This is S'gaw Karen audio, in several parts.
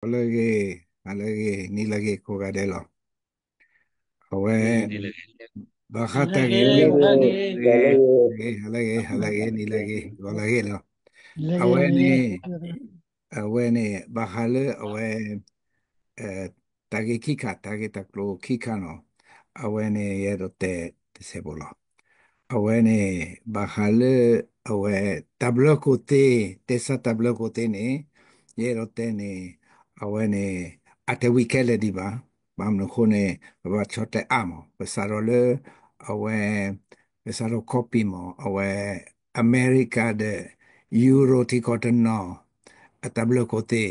လၢဂ့ၤ, ဟါလၢဂ့ၤ, နံၤလၢဂ့ၤ ကိးဂၤဒဲးလီၤ. အဝဲ, ဘၣ်ဃးတၢ်ဂ့ၢ်ဝဲ, ဟါလၢဂ့ၤ, ဟါလၢဂ့ၤ, ဟါလၢဂ့ၤ, နံၤလၢဂ့ၤ, ဂီၤလၢဂ့ၤလီၤ. အဝဲန့ၣ်, အဝဲန့ၣ် ဘၣ်ဃးလၢအဝဲ တၢ်ဂ့ၢ်ခံခါ, တၢ်ဂ့ၢ်တၢ်ကျိၤခံခါနီၤ, အဝဲန့ၣ် ယအဲၣ်ဒိးတဲတစဲးဖိလီၤ. အဝဲန့ၣ် ဘၣ်ဃးလၢ အဝဲ တၢ်ဘျၢကိးသ့, တဲဆါတၢ်ဘျၢကိးသ့န့ၣ်, ယအဲၣ်ဒိးတဲန့ၣ်, အဝဲန့ၣ် အတဝံၤခဲလၢာ်ဒံးဘၣ်. ဘၣ်မနုၤအဃိန့ၣ် ပဘၣ်ဆီၣ်တဲအါမး, ပစးထီၣ်လၢ အဝဲ ပစးထီၣ် copy မး, အဝဲ အမဲရကၤဒီး ယူရိထံကီၢ်တနီၤ အတၢ်ဘျၢကိးသ့,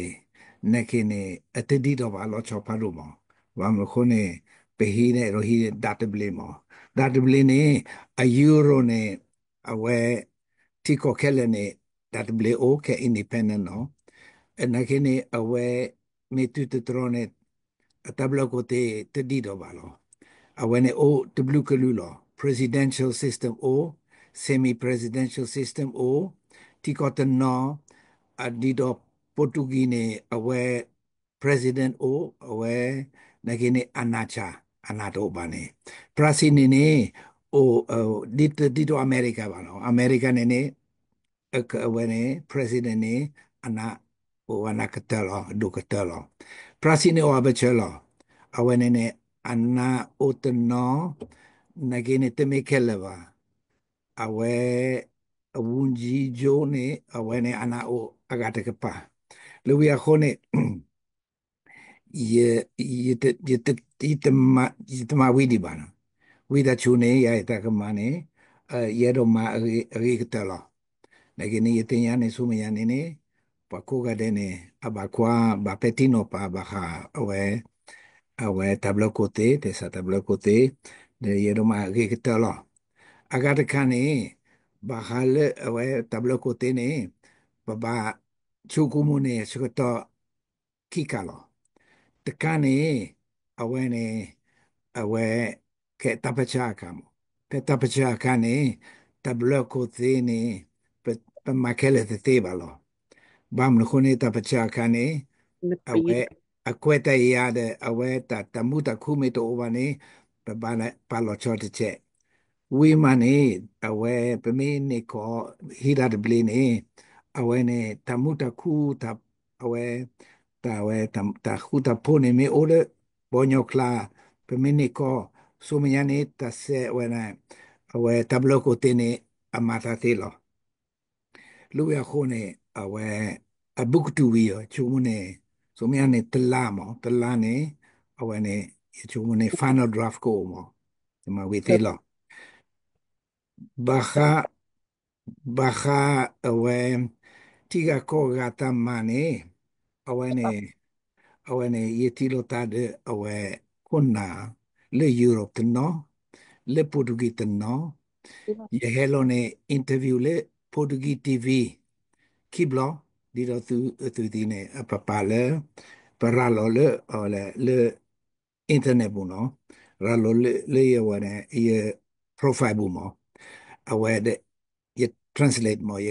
နာ်က့န့ၣ် အတဒ်သိးဘၣ်လီၤဆီဖးဒိၣ်မး. ဘၣ်မနုၤအဃိန့ၣ် ပဟံးန့ၢ်ဒီးဟံးဒၣ်တဘျ့မး. ဒၣ်တဘျ့န့ၣ် အယူရိန့ၣ် အဝဲ ထံကီၢ်ခဲလၢာ်န့ၣ် ဒၣ်တဘျ့အိၣ်ခဲ independent နီၤ. နာ်က့န့ၣ် အဝဲ မ့ၢ်တုၤတတြီန့ၣ် အတၢ်ဘျၢကိးသ့တဒ်သိးဘၣ်လီၤ. အဝဲန့ၣ်အိၣ်တဘျုးကလုာ်လီၤ. Presidential system အိၣ်, semi-presidential system အိၣ်, ထံကီၢ်တနီၤ ဒ်သိး Portuguese န့ၣ် အဝဲ president အိၣ်, အဝဲ နာ်က့န့ၣ် အနၢ်ဆၣ်, အနၢ်တအိၣ်ဘၣ်န့ၣ်, ပြၣ်စံန့ၣ်န့ၣ် အိၣ် ဒ်သိးအမဲရကၤဘၣ်နီၤ. အမဲရကၤန့ၣ်န့ၣ် အဝဲန့ၣ် president န့ၣ် အနၢ်အိၣ်အနၢ်ကတၢၢ်လီၤ, အဒိၣ်ကတၢၢ်လီၤ. ပြၣ်စံန့ၣ်အိၣ်အဘၢၣ်စၢၤလီၤ. အဝဲန့ၣ်န့ၣ် အနၢ်အိၣ်တနီၤ, နာ်က့န့ၣ် တမ့ၢ်ခဲလၢာ်ဘၣ်. အဝဲ ဝန်ကြီးချုပ် န့ၣ် အဝဲန့ၣ် အနၢ်အိၣ်အဂၤတကပၤ. လၢဝံၤအဃိန့ၣ် ယ ယတမၤဝံၤဒံးဘၣ်နီၤ. ဝံသးစူၤန့ၣ် ယၤအံၤတၢ်ကမၤန့ၣ် ယအဲၣ်ဒိးမၤအဂ့ၤကတၢၢ်လီၤ. နာ်က့န့ၣ် ယသ့ၣ်ညါန့ၣ် ဆူမဲာ်ညါန့ၣ်န့ၣ် ပှၤကိးဂၤဒဲးန့ၣ် အဘၣ်ကွၢ် ဘၣ်ပဲာ်ထံနီၤဖးဘၣ်ဃး အဝဲ အဝဲတၢ်ဘျၢကိးသ့, တဲဆါတၢ်ဘျၢကိးသ့, ဒီးယအဲၣ်ဒိးမၤအဂ့ၤကတၢၢ်လီၤ. အဂၤတခါန့ၣ် ဘၣ်ဃးလၢအဝဲတၢ်ဘျၢကိးသ့န့ၣ် ပဘၣ်ဆိကမိၣ်န့ၣ် ဆၢကတီၢ်ခံခါလီၤ. တခါန့ၣ် အဝဲန့ၣ် အဝဲ ဖဲတၢ်ပၢဆှၢအခါမး, ဖဲတၢ်ပၢဆှၢအခါန့ၣ် တၢ်ဘျၢကိးသ့န့ၣ် ပမၤခဲလၢာ်တသ့ဘၣ်လီၤ. ဘၣ်မနုၤအဃိန့ၣ် တၢ်ပၢဆှၢအခါန့ၣ် အဝဲ အကွဲးတၢ်ယၤဒီး အဝဲတၢ်မူတၢ်ခူမ့ၢ်တအိၣ်ဘၣ်န့ၣ် ပဘၣ်ပာ်လီၤဆီတစဲး ဝံၤမးန့ၣ် အဝဲပမ့ၢ်န့ၢ်ကီၢ် ဟံးတၢ်တဘျ့န့ၣ် အဝဲန့ၣ် တၢ်မူတၢ်ခူ အဝဲ တၢ်ဝဲ တၢ်ဃူတၢ်ဖိးန့ၣ်မ့ၢ်အိၣ်လၢ ဘီညီကျါ ပမ့ၢ်န့ၢ်ကီၢ် ဆူမဲာ်ညါန့ၣ် တၢ်စဲးဝဲန့ၣ် အဝဲတၢ်ဘျၢကိးသ့န့ၣ် အမၤတၢ်သ့လီၤ. လၢဝံၤအဃိန့ၣ် အဝဲ အဘူးကတုၤဝံၤအီၤ ဆိကမိၣ်န့ၣ် ဆူမဲာ်ညါန့ၣ် တလါမး တလါန့ၣ် အဝဲန့ၣ် ယဆိကမိၣ်န့ၣ် final draft ကအိၣ်မး ယမၤဝံၤသ့လီၤ. ဘၣ်ဃး ဘၣ်ဃးအဝဲ ထံဂၤကီၢ်ဂၤတၢ်မၤန့ၣ် အဝဲန့ၣ် အဝဲန့ၣ် ယထံၣ်လိာ်သးဒီးအဝဲ ခိၣ်နၢ် လၢ Europe တနီၤ လၢ Portuguese တနီၤ ယဟဲလီၤန့ၣ် interview လၢ Portuguese TV ခံဘျီ ဒ်သိးသုသ့ၣ်ညါန့ၣ် အပပာ်လၢ ပရၤလီၤလၢ လၢ internet ပူၤနီၤ ရၤလီၤလၢယဝဲန့ၣ် ယ profile ပူၤမး အဝဲ ယ translate မး ယ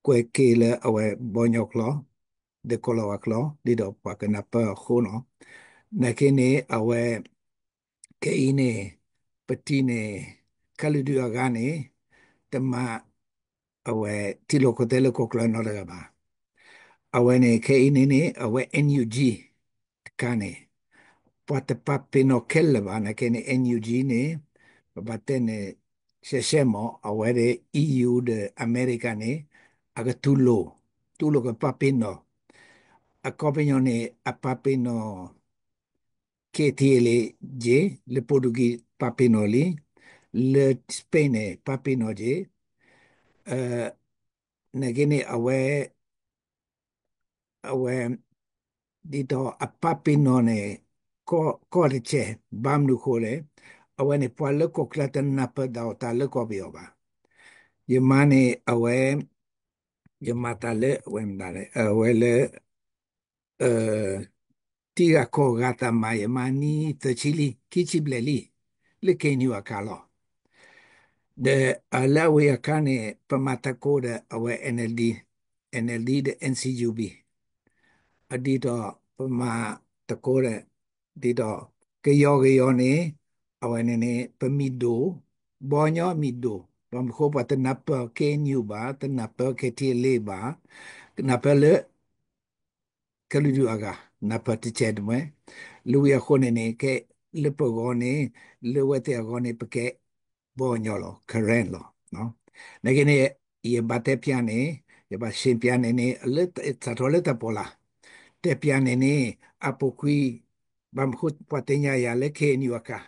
ကွဲးက့ၤလၢအဝဲဘီညီကျိာ် ဒီးကိၤလၤဝါကျိာ် ဒ်သိးပှၤကနၢ်ပၢၢ်အဃိနီၤ နာ်က့န့ၣ် အဝဲ ခဲအံၤန့ၣ် ပထံၣ်န့ၣ် ခဲလၢာ်ဒုးအဂၤန့ၣ် တမၤ အဝဲထံလီၢ်ကီၢ်သဲးလၢကီၢ်ချၢနီတဂၤဘၣ်. အဝဲန့ၣ် ခဲအံၤန့ၣ်န့ၣ် အဝဲ NUG တခါန့ၣ် ပှၤတပာ်ပ့ၤနီၣ်ခဲလၢာ်ဘၣ် နာ်က့န့ၣ် NUG န့ၣ် ပဘၣ်တဲန့ၣ် ရှဲရှဲမး အဝဲဒီး EU ဒီးအမဲရကၤန့ၣ် အကတူၢ်လိာ် တူၢ်လိာ်ကပာ်ပ့ၤနီၣ် အခီပညီန့ၣ် အပာ်ပ့ၤနီၣ် KTLA က့ လၢ Portuguese ပာ်ပ့ၤနီၣ်လံ, လၢ Spain န့ၣ် ပာ်ပ့ၤနီၣ်က့ နာ်က့န့ၣ် အဝဲ အဝဲ ဒ်သိးအပာ်ပ့ၤနီၣ်န့ၣ် ကီၢ်တကဲး ဘၣ်မနုၤအဃိလဲၣ်, အဝဲန့ၣ် ပှၤလၢကီၢ်ချၢတနၢ်ပၢၢ်ဒၣ်အီၤတၢ်လၢကီၢ်ပယီၤဘၣ်. ယမါန့ၣ် အဝဲ ယမၤတၢ်လၢ အဝဲမတၤလဲၣ် အဝဲလၢ ထံဂၤကီၢ်ဂၤတၢ်မၤ ယမၤနံၣ်သၢဆံလံ ခံဆံဘျဲၣ်လံ လၢ KNU အခါလီၤ. ဒီးလၢအဝဲအခါန့ၣ် ပမၤတၢ်ကိးဒီးအဝဲ NLD, NLD ဒီး NCUB အဒ်သိး ပမၤသကိးဒီး ဒ်သိး ကယီကယီန့ၣ် အဝဲန့ၣ်န့ၣ် ပမံၤဒိၣ်, ဘီညီအမံၤဒိၣ်, ဘၣ်မနုၤဃိပှၤတနၢ်ပၢၢ် K N U ဘၣ်, တနၢ်ပၢၢ် K T L A ဘၣ်, နၢ်ပၢၢ်လၢ ကလုာ်ဒူၣ်အဂၤ နၢ်ပၢၢ်တစဲးတမှဲ, လၢဝံၤအဃိန့ၣ်န့ၣ် ကဲလၢပဂီၢ်န့ၣ် လၢဝဲသ့ၣ်အဂီၢ်န့ၣ် ပကဲဘီညီလီၤ, Karen လီၤ. နာ်က့န့ၣ် ယဘၣ်တဲဖျါန့ၣ် ယဘၣ်ရှင်းပြန့ၣ်န့ၣ် လၢစးထီၣ်လၢတၢ်ပီးလၢ် တဲဖျါန့ၣ်န့ၣ် အပူၤကွံာ် ဘၣ်မနုၤဃိပှၤသ့ၣ်ညါယၤလၢ K N U အကါ,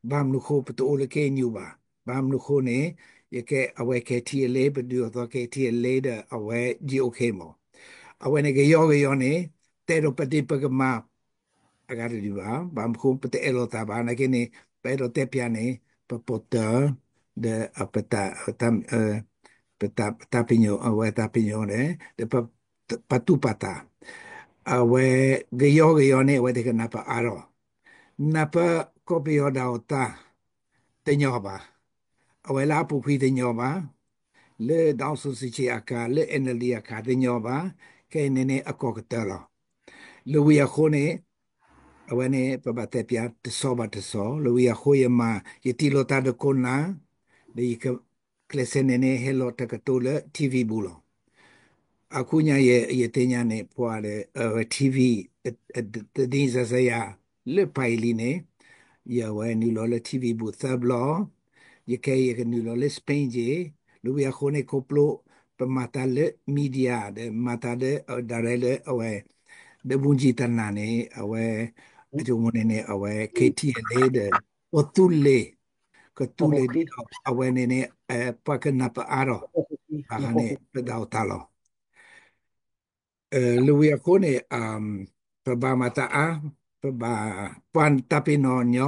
ဘၣ်မနုၤဃိပတအိၣ်လၢ K N U ဘၣ်, ဘၣ်မနုၤဃိန့ၣ် ယကဲအဝဲ K T L A ပဒုးအသီ K T L A ဒီးအဝဲ G O K မး. အဝဲန့ၣ်ကယီကယီန့ၣ် တဲဒီးပဒ့ပကမၤ အဂၤတဒုဘၣ်, ဘၣ်မနုၤဃိပတအဲၣ်လိာ်သးဘၣ်, နာ်က့န့ၣ် ပအဲၣ်ဒိးတဲဖျါန့ၣ် ပပိာ်တၢၢ် ဒီး ပတၢ်ပညိၣ် အဝဲတၢ်ပညိၣ်န့ၣ် ဒီး ပတူၢ်ပာ်သး အဝဲကယီကယီန့ၣ် အဝဲသ့ၣ်ကနၢ်ပၢၢ်အါထီၣ်, နၢ်ပၢၢ်ကီၢ်ပယီၤဒၣ်အိၣ်တၢ် တညီဘၣ်, အဝဲလၢအပူၤကွံာ်တညီဘၣ်, လၢ ဒေါ်အောင်ဆန်းစုကြည် အကါ လၢ N L D အကါတညီဘၣ်, ခဲအံၤန့ၣ်န့ၣ် အကီၢ်ကတၢၢ်လီၤ. လၢဝံၤအဃိန့ၣ် အဝဲန့ၣ် ပဘၣ်တဲဖျါတဆီဘၣ်တဆီ, လၢဝံၤအဃိယမၤ ယတ့ၢ်လိာ်သးဒီးခိၣ်နၢ်, ဒီးယကျဲးစၢးန့ၣ်န့ၣ် ဟဲလီၤတၢ်ကတိၤလၢ T V ပူၤလီၤ. အဃိညါယဲ ယသ့ၣ်ညါန့ၣ် ပှၤဒီး အဝဲ T V သဒံစၤစယၤ လၢပှၤအံၤလံန့ၣ် ယဝဲနုာ်လီၤလၢ T V ပူၤသၢဘျီ, ယခဲအံၤယကနုာ်လီၤလၢ Spain က့ၤ, လၢဝံၤအဃိန့ၣ် ခီဖျိ ပမၤတၢ်လၢ media ဒီးမၤတၢ်ဒီး direct လၢအဝဲ ဒီး ဝန်ကြီးဌာန န့ၣ် အဝဲ အဆိကမိၣ်န့ၣ်န့ၣ် အဝဲ K T L A ဒီး ကီၢ်သူလ့ၤ, ကီၢ်သူလ့ၤဒ်သိး အဝဲန့ၣ်န့ၣ် ပှၤကနၢ်ပၢၢ်အါထီၣ် ဘၣ်ဃးန့ၣ် ပဒၣ်အိၣ်တၢ်လီၤ. လၢဝံၤအဃိန့ၣ် ပဘၣ်မၤတၢ်အါ, ပဘၣ် ပှၤတၢ်ပ့ၤနီၣ်ညီ,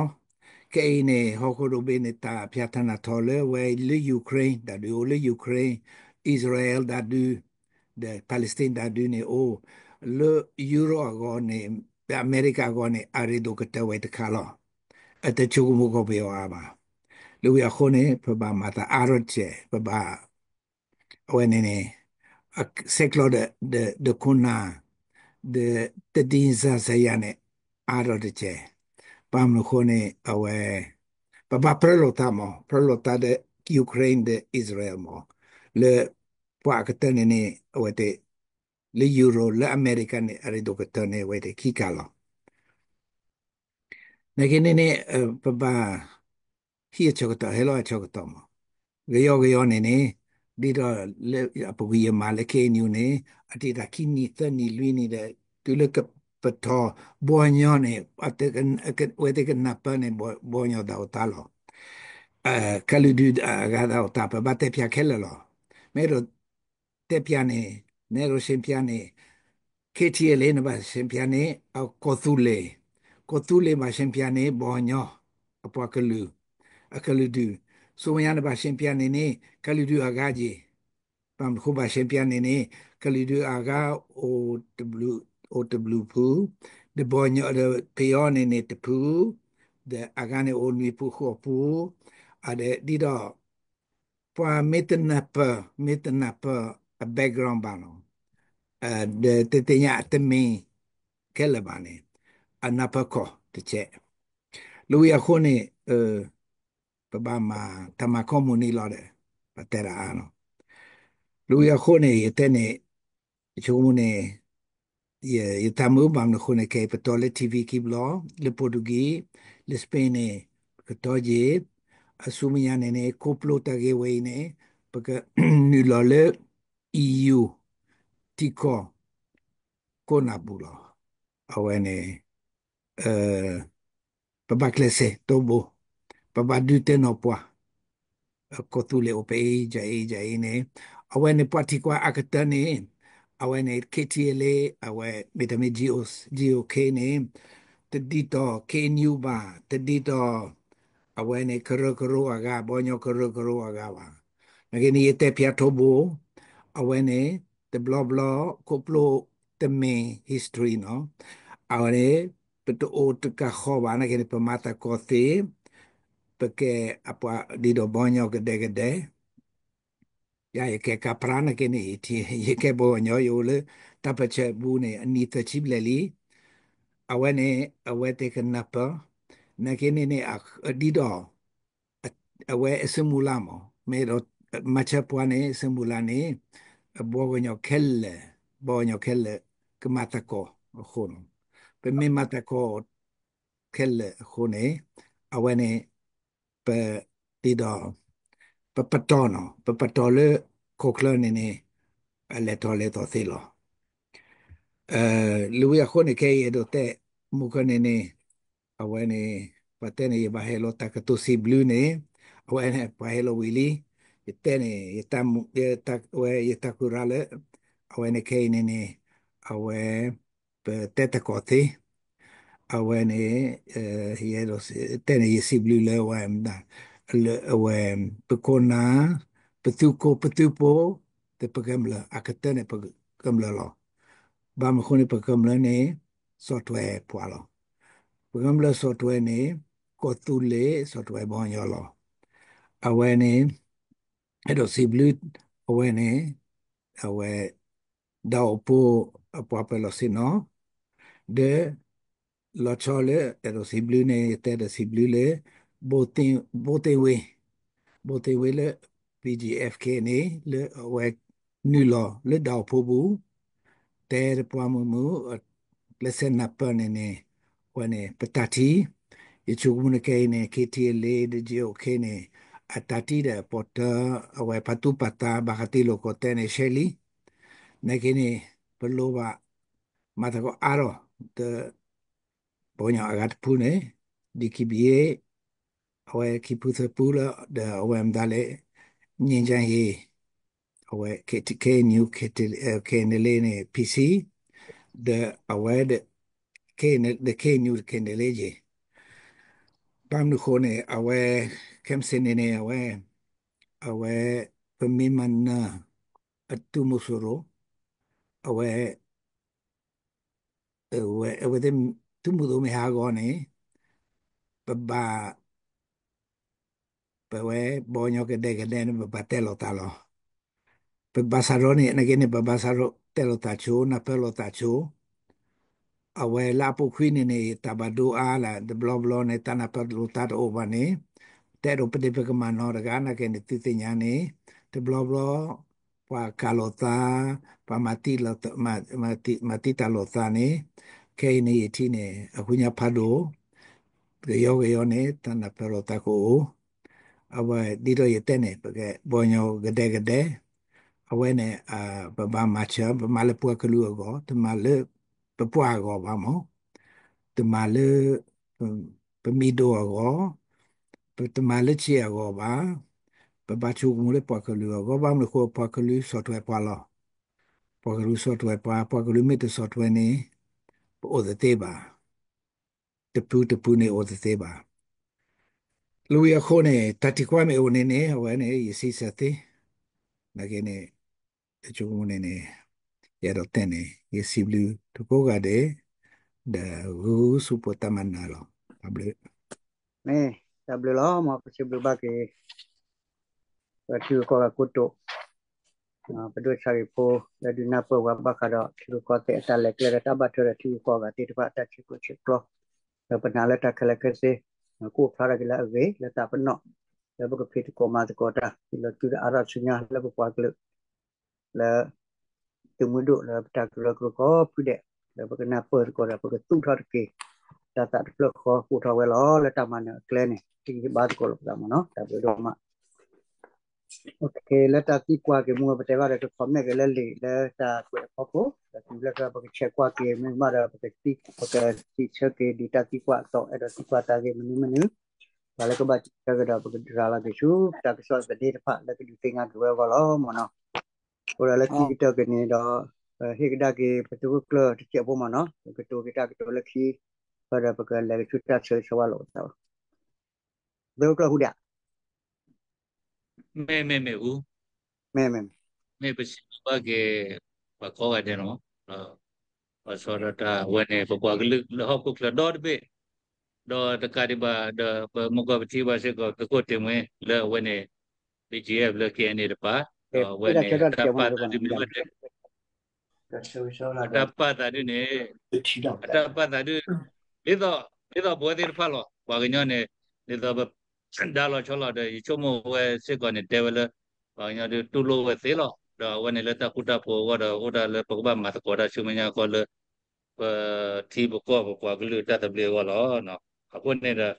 ခဲအံၤန့ၣ် ဟီၣ်ခိၣ်ဒီဘ့ၣ်န့ၣ် တၢ်ဖၠးထၢနၢ်ထီၣ်လၢဝဲလၢ Ukraine တၢ်ဒုးအိၣ်လၢ Ukraine, Israel တၢ်ဒုး, ဒီး Palestine တၢ်ဒုးန့ၣ်အိၣ်, လၢ Europe အဂီၢ်န့ၣ်, ဒီးအမဲရကၤအဂီၢ်န့ၣ် အရ့ဒိၣ်ကတၢၢ်ဝဲတခါလီၤ. အတဆိကမိၣ်ကီၢ်ပယီၤအါဘၣ်. လၢဝံၤအဃိန့ၣ် ပဘၣ်မၤတၢ်အါထီၣ်တက့ၢ်, ပဘၣ် အဝဲန့ၣ်န့ၣ် ဆဲးကျိးဒီး ဒီးခိၣ်နၢ်, ဒီးသဒံစၤစယၤန့ၣ် အါထီၣ်တက့ၢ်. ဘၣ်မနုၤအဃိန့ၣ် အဝဲ ပဘၣ်ပြၢလိာ်သးမး, ပြၢလိာ်သးဒီး Ukraine ဒီး Israel မး, လၢ ပှၤအကတၢၢ်န့ၣ်န့ၣ် အဝဲသ့ၣ် လၢ Europe လၢအမဲရကၤန့ၣ် အရ့ဒိၣ်ကတၢၢ်န့ၣ် အဝဲသ့ၣ်ခံခါလီၤ. နာ်က့န့ၣ်န့ၣ် ပဘၣ် ဟံးအဆၢကတီၢ် ဟဲလီၤအဆၢကတီၢ်မး, ကယီကယီန့ၣ်န့ၣ် ဒ်သိးလၢအပူၤကွံာ်ယမၤလၢ K N U န့ၣ် အတံာ်တာ်ခံနံၣ်သၢနံၣ်လွံၢ်နံၣ်ဒီး တုၤလၢပထီၣ်ဘီညီန့ၣ် အဝဲသ့ၣ်ကနၢ်ပၢၢ်န့ၣ် ဘီညီဒၣ်အိၣ်တၢ်လီၤ. ကလုာ်ဒူၣ်အဂၤဒၣ်အိၣ်တၢ် ပဘၣ်တဲဖျါခဲလၢာ်လီၤ. မ့ၢ်အဲၣ်ဒိးတဲဖျါန့ၣ်, မ့ၢ်အဲၣ်ဒိးရှင်းပြန့ၣ် K T L A န့ၣ်ဘၣ်ရှင်းပြန့ၣ် အကီၢ်သူလ့ၤ, ကီၢ်သူလ့ၤဘၣ်ရှင်းပြန့ၣ် ဘီညီ, အပှၤကလုာ်, အကလုာ်ဒူၣ်, ဆူမဲာ်ညါန့ၣ်ဘၣ်ရှင်းပြန့ၣ်န့ၣ် ကလုာ်ဒူၣ်အဂၤက့ၤ, ဘၣ်မနုၤဃိဘၣ်ရှင်းပြန့ၣ်န့ၣ် ကလုာ်ဒူၣ်အဂၤအိၣ်တဘျုး, အိၣ်တဘျုးဖု, ဒီးဘီညီဒီးပယီၤန့ၣ်န့ၣ်တဖု, ဒီးအဂၤန့ၣ်အိၣ်နွံဖုဃိးဖု, အဒီးဒ်သိး ပှၤမ့ၢ်တနၢ်ပၢၢ်, မ့ၢ်တနၢ်ပၢၢ်အ background ဘၣ်နီၤ, ဒီးတသ့ၣ်ညါအတမံၤခဲလၢာ်ဘၣ်န့ၣ် အနၢ်ပၢၢ်ကီၢ်တကဲး. လၢဝံၤအဃိန့ၣ် ပဘၣ်မၤတၢ်မၤခီမုၢ်နံၤလီၤဒီး ပတဲဒၣ်အါနီၤ. လၢဝံၤအဃိန့ၣ် ယတဲန့ၣ် ယဆိကမိၣ်န့ၣ် ယတၢ်မုာ်ဘၣ်မနုၤအဃိန့ၣ် ခဲအံၤပတီၢ်လၢ T V ခံဘျီ, လၢ Portuguese, လၢ Spain န့ၣ် ပကတီၢ်က့ၤ, အဆူမဲာ်ညါန့ၣ်န့ၣ် ခီဖျိတၢ်ဂ့ၢ်ဝဲအံၤန့ၣ် ပကနုာ်လီၤလၢ E U ထံကီၢ်ခိၣ်နၢ်ပူၤလီၤ. အဝဲန့ၣ် ပဘၣ်ကျဲးစၢးထီဘိ, ပဘၣ်ဒုးတဲနီၢ်ပှၢ် ကီၢ်သူလ့ၤအိၣ်ဖဲအံၤ ယၤအံၤ ယၤအံၤန့ၣ်, အဝဲန့ၣ်ပှၤထံၣ်ကွၢ်အကတၢၢ်န့ၣ်, အဝဲန့ၣ် K T L A အဝဲမ့တမ့ၢ် G O, G O K န့ၣ် တဒ်သိး K N U ဘၣ်, တဒ်သိး အဝဲန့ၣ် ကရၢကရိအဂၤ, ဘီညီကရၢကရိအဂၤဘၣ်. နာ်က့န့ၣ် ယတဲဖျါထီဘိ, အဝဲန့ၣ် တဘျီဘျီ ခီဖျိတမ့ၢ် history နီၤ, အဝဲန့ၣ် ပတအိၣ်တကးဃီဘၣ် နာ်က့န့ၣ် ပမၤသကိးသ့, ပကဲအပှၤဒ်သိးဘီညီကဒဲကဒဲ, ယၤယကဲကါပြၢ် နာ်က့န့ၣ် ယကဲဘီညီ ယအိၣ်လၢတၢ်ပၢၢ်ဆၢပူၤန့ၣ် အနံၣ်သၢဆံဘျဲၣ်လံ, အဝဲန့ၣ် အဝဲသ့ၣ်ကနၢ်ပၢၢ်, နာ်က့န့ၣ်န့ၣ် ဒ်ဒီး အဝဲအစုမုၢ်လၢ်မး မ့ၢ်ဒီး မၤဆၢပှၤန့ၣ် အစုမုၢ်လၢ်န့ၣ် ဘီကညီခဲလၢာ်, ဘီကညီခဲလၢာ် ကမၤသကိးအဃိန့ၣ်, ပမ့ၢ်မၤသကိးခဲလၢာ်အဃိန့ၣ် အဝဲန့ၣ် ပ ဒ်ဒီး ပပတီၢ်နီၤ ပပတီၢ်လၢ ခိၣ်ချၢန့ၣ်န့ၣ် အလဲၤထီၣ်လဲၤထီသ့လီၤ. လၢဝံၤအဃိန့ၣ် ခဲအံၤအဲၣ်ဒိးတဲ မူခိၣ်န့ၣ်န့ၣ် အဝဲန့ၣ် ပှၤတဲန့ၣ် ယဘၣ်ဟဲလီၤတၢ်ကတိၤစံးဘျုးန့ၣ် အဝဲန့ၣ် ပှၤဟဲလီၤဝံၤလံ, ယတဲန့ၣ် ယတၢ်ကူၣ်ရၤလၢ အဝဲန့ၣ်ခဲအံၤန့ၣ်န့ၣ် အဝဲ ပတဲတကိးသ့ အဝဲန့ၣ် ယတဲန့ၣ် ယစံးဘျုးလၢဝဲ လၢအဝဲ ပခိၣ်နၢ် ပသုးခိၣ်ပသုးဖိ ဒီးပကမျၢၢ်အကတၢၢ်န့ၣ် ပကမျၢၢ်လီၤ. ဘၣ်မနုၤအဃိန့ၣ် ပကမျၢၢ်န့ၣ် ဆီၣ်ထွဲပှၤလီၤ. ပကမျၢၢ်ဆီၣ်ထွဲန့ၣ် ကီၢ်သူလ့ၤဆီၣ်ထွဲပှၤကညီလီၤ. အဝဲန့ၣ် အဲၣ်ဒိးစံးဘျုး အဝဲန့ၣ် အဝဲ ဒၣ်အိၣ်ဖှိၣ်အပှၤပၢၤလီၢ်ဆ့ၣ်နီၤ ဒီး လီၤဆီလၢ အဲၣ်ဒိးစံးဘျုးန့ၣ် ယတဲဒီးစံးဘျုးလၢ ဘိၣ်သ့ၣ်ဝ့ ဘိၣ်သ့ၣ်ဝ့လၢ ပီၣ်ကၠံၣ်အဲၣ်ဖ်က့န့ၣ် လၢအဝဲနုာ်လီၤလၢဒၣ်အိၣ်ဖှိၣ်ပူၤ တဲတပှၢ်မုာ်မုာ် ကျဲးစၢးနၢ်ပၢၢ်န့ၣ်န့ၣ် အဝဲန့ၣ် ပတၢ်ထံၣ် ယဆိကမိၣ်န့ၣ်ခဲအံၤန့ၣ် ခ့ထံအလ့ ဒီး ယအိၣ်ခ့န့ၣ် အတၢ်ထံၣ်ဒီးပီၣ်တၢၢ် အဝဲပာ်သူၣ်ပာ်သး ဘၣ်ဃးတံၤလိာ်ကီၢ်သဲးန့ၣ် ရှဲလံ နာ်က့န့ၣ် ပလိၣ်ဘၣ် မၤသကိးအါထီၣ် ဒီး ပှၤကညီအဂၤတဖုန့ၣ် ဒံၣ်ခံဘံၣ် အဝဲခံဖုသၢဖုလၢ ဒီးအဝဲမတၤလဲၣ် ငြိမ်းချမ်းရေး အဝဲ KNU KNLA န့ၣ် PC ဒီးအဝဲ ဒီး KNU KNLA ယ့ၣ် ဘၣ်မနုၤအဃိန့ၣ် အဝဲ ခဲမုၢ်ဆ့ၣ်န့ၣ်န့ၣ် အဝဲ အဝဲ ပမ့ၢ်မၤနၢၤ အသုးမုၢ်စိရိၤ အဝဲ အဝဲ အဝဲသ့ၣ် သုးမုၢ်ဒိၣ်မ့ၢ်ဟးဂီၤန့ၣ် ပဘၣ် ပဝဲ ဘီညီကဒဲကဒဲန့ၣ် ပဘၣ်တဲလိာ်သးလီၤ. ပဘၣ်စးထီၣ်န့ၣ် နာ်က့န့ၣ် ပဘၣ်စးထီၣ်တဲလိာ်သးဆိ နၢ်ပၢၢ်လိာ်သးဆိ အဝဲလၢအပူၤကွံာ်န့ၣ်န့ၣ် တၢ်ဘၣ်ဒိအါလၢ တဘျီဘျီန့ၣ် တၢ်နၢ်ပၢၢ်လိာ်သးတအိၣ်ဘၣ်န့ၣ် တအဲၣ်ဒိးပဒ့ၣ်ပကမၤနီတဂၤ နာ်က့န့ၣ် သုသ့ၣ်ညါန့ၣ် တဘျီဘျီ ပှၤကၤလိာ်သး ပှၤမၤသံလိာ်သး မၤသံတၢ်လိာ်သးန့ၣ် ခဲအံၤန့ၣ် ယထံၣ်န့ၣ် အဃိညါဖးဒိၣ် ကယီကယီန့ၣ် တၢ်နၢ်ပၢၢ်လိာ်သးကအိၣ် အဝဲဒ်သိးယတဲန့ၣ် ပကဲဘီညီကဒဲကဒဲ အဝဲန့ၣ် ပဘၣ်မၤစၢၤ ပမၤလၢပှၤကလုာ်အဂီၢ် တမၤလၢပပှၤအဂီၢ်ဘၣ်မး တမၤလၢ ပမံၤဒိၣ်အဂီၢ် ပတမၤလၢဆ့အဂီၢ်ဘၣ် ပဘၣ်ဆိကမိၣ်လၢပှၤကလုာ်အဂီၢ် ဘၣ်မနုၤအဃိ ပှၤကလုာ်ဆီၣ်ထွဲပှၤလီၤ. ပှၤကလုာ်ဆီၣ်ထွဲပှၤ ပှၤကလုာ်မ့ၢ်တဆီၣ်ထွဲန့ၣ် ပအိၣ်တသ့ဘၣ်. တဖုတဖုန့ၣ်အိၣ်တသ့ဘၣ်. လၢဝံၤအဃိန့ၣ် တၢ်ထံၣ်ကွၢ်မ့ၢ်အိၣ်န့ၣ်န့ၣ် အဝဲန့ၣ် ယစံးဆၢသ့ နာ်က့န့ၣ် ယဆိကမိၣ်န့ၣ်န့ၣ် ယအဲၣ်ဒိးတဲန့ၣ် ယစံးဘျုးတကိးဂၤဒဲး ဒီးဂုာ်ဆူပတၢ်မၤနၢၤလီၤ. တၢ်ဘျုး မ့ၢ်တၢ်ဘျုးလီၤ မ်ပစံးဘျုးဘၣ်က့ၤ ပထံဂုၤကီၢ်ဂၤကိတိာ် ပဒိၣ်ဆါဟံၣ်ဖိ လၢဒုးနၢ်ပၢၢ်ဝဲဘၣ်ဃးဒီးထံဂုၤကီၢ်သဲးအတၢ်လဲၤကျဲဒီးတၢ်ဘၣ်ထွဲဒီးထံဂုၤကီၢ်ဂၤသ့ၣ်တဖၣ် တၢ်ဆံးကိၣ်ဆံးကျီ ဒီးပနာ်လၢတၢ်ခဲလၢာ်ခဲဆ့ ကအိၣ်ဖျါထီၣ်က့ၤလၢအဂ့ၤလၢတၢ်ပနီၣ် လၢပကဖံးသကိးမၤသကိးတၢ် လၢတုၤဒီးအါထီၣ်ဆူညါလၢပပှၤကလုာ် လၢ သုးမုၢ်ဒိၣ်လၢပတၢ်ကရၢကရိကိးဖုဒဲး လၢပကနၢ်ပၢၢ်သကိးဒီး ပကသူၣ်ထီၣ်တက့ၢ် တၢ်သးတဖျၢၣ်ဃီ ကိးထီၣ်ဝဲလီၤ လၢတၢ်မၤနၢၤအကျဲန့ၣ် တယံာ်ဘါသကိးလိာ်ပသးမ့ၢ်နီၤ တၢ်ဘျုးဒိၣ်မး လၢတၢ်သံကွၢ်က့ၤမူ ပတဲဘၣ်ဒီး က comment က့ၤလၢလံာ်လၢတၢ်ကွဲးအဖီခိၣ် ဒီးတုၤလၢပကဆဲးကွၢ်က့ၤ မ့ၢ်ဘၣ်ဒီး ပကစံးဆၢက့ၤဒ်တၢ်သံကွၢ်အသိး အဲၣ်ဒိးသံကွၢ်တၢ်ဂ့ၢ်မနုၤမနုၤ ပှၤလၢကဘၣ်စံးဆၢကဒီး ပကရၤလီၤက့ၤဆူ တၢ်ကစီၣ်သန့တဖၣ်လၢကဒုးသ့ၣ်ညါက့ၤဝဲအဂီၢ်လီၤမ့ၢ်နီၤ အဃိဒီးလၢခံကတၢၢ်က့ၤန့ၣ်ဒီး ဟ့ၣ်ကဒါက့ၤပသုးခိၣ်ကျၢၢ်တစဲးဖိမ့ၢ်နီၤ ပကတိၤက့ၤတၢ်ကတိၤလၢခံ ဃီဒီးပကလဲၤက့ၤဆူတၢ်ဆၢဂ့ၤဆၢဝါလိာ်ပသးလီၤ သုးခိၣ်ကျၢၢ်ဟူဒံးဧါ မ့ၢ်မ့ၢ်မ့ၢ်ဟူ မ့ၢ်မ့ၢ် မ့ၢ်ပစံးဘျုးဘၣ်က့ၤ ပှၤကိးဂၤဒဲးလီၤ ပှၤဆီဒီးတၢ်ဝဲန့ၣ် ပပှၤကလုာ်လၢဟီၣ်ခိၣ်ချၢဒီတဘ့ၣ် ဒီးတကးဒံးဘၣ်ဒီး ပမုၢ်ကီၢ်ပထံဘၣ်စ့ၢ်ကီး သုးခိၣ်တ့ၢ်မွ့လၢအဝဲန့ၣ် BGF လၢ KNA တပၤ ဒီးအဝဲန့ၣ် တၢ်ပာ်သးတမံၤဝဲဒၣ် အတၢ်ပာ်သးဒ်န့ၣ်, အတၢ်ပာ်သးဒ်, ဒ်သိး, ဒ်သိးပဝဲသ့ၣ်တဖၣ်လီၤ ပှၤကညီန့ၣ်, ဒ်သိးပ, ဒါလီၤဆီလီၤဒီးယဆိကမိၣ်ဝဲစ့ၢ်ကီးန့ၣ် တဲဝဲလၢ, ပှၤကညီဒ်တူၢ်လိာ်ဝဲသ့လီၤ. ဒီးအဝဲန့ၣ်လၢတၢ်ဃူတၢ်ဖိးအဂီၢ်ဒီး အိၣ်ဒၣ်လၢပကဘၣ်မၤသကိးတၢ်ဆူမဲာ်ညါဃီလၢ ပထံပကီၢ်ပပှၤကလုာ်တၢ်သဘျ့အဂီၢ်လီၤ. အဃိန့ၣ်ဒီး,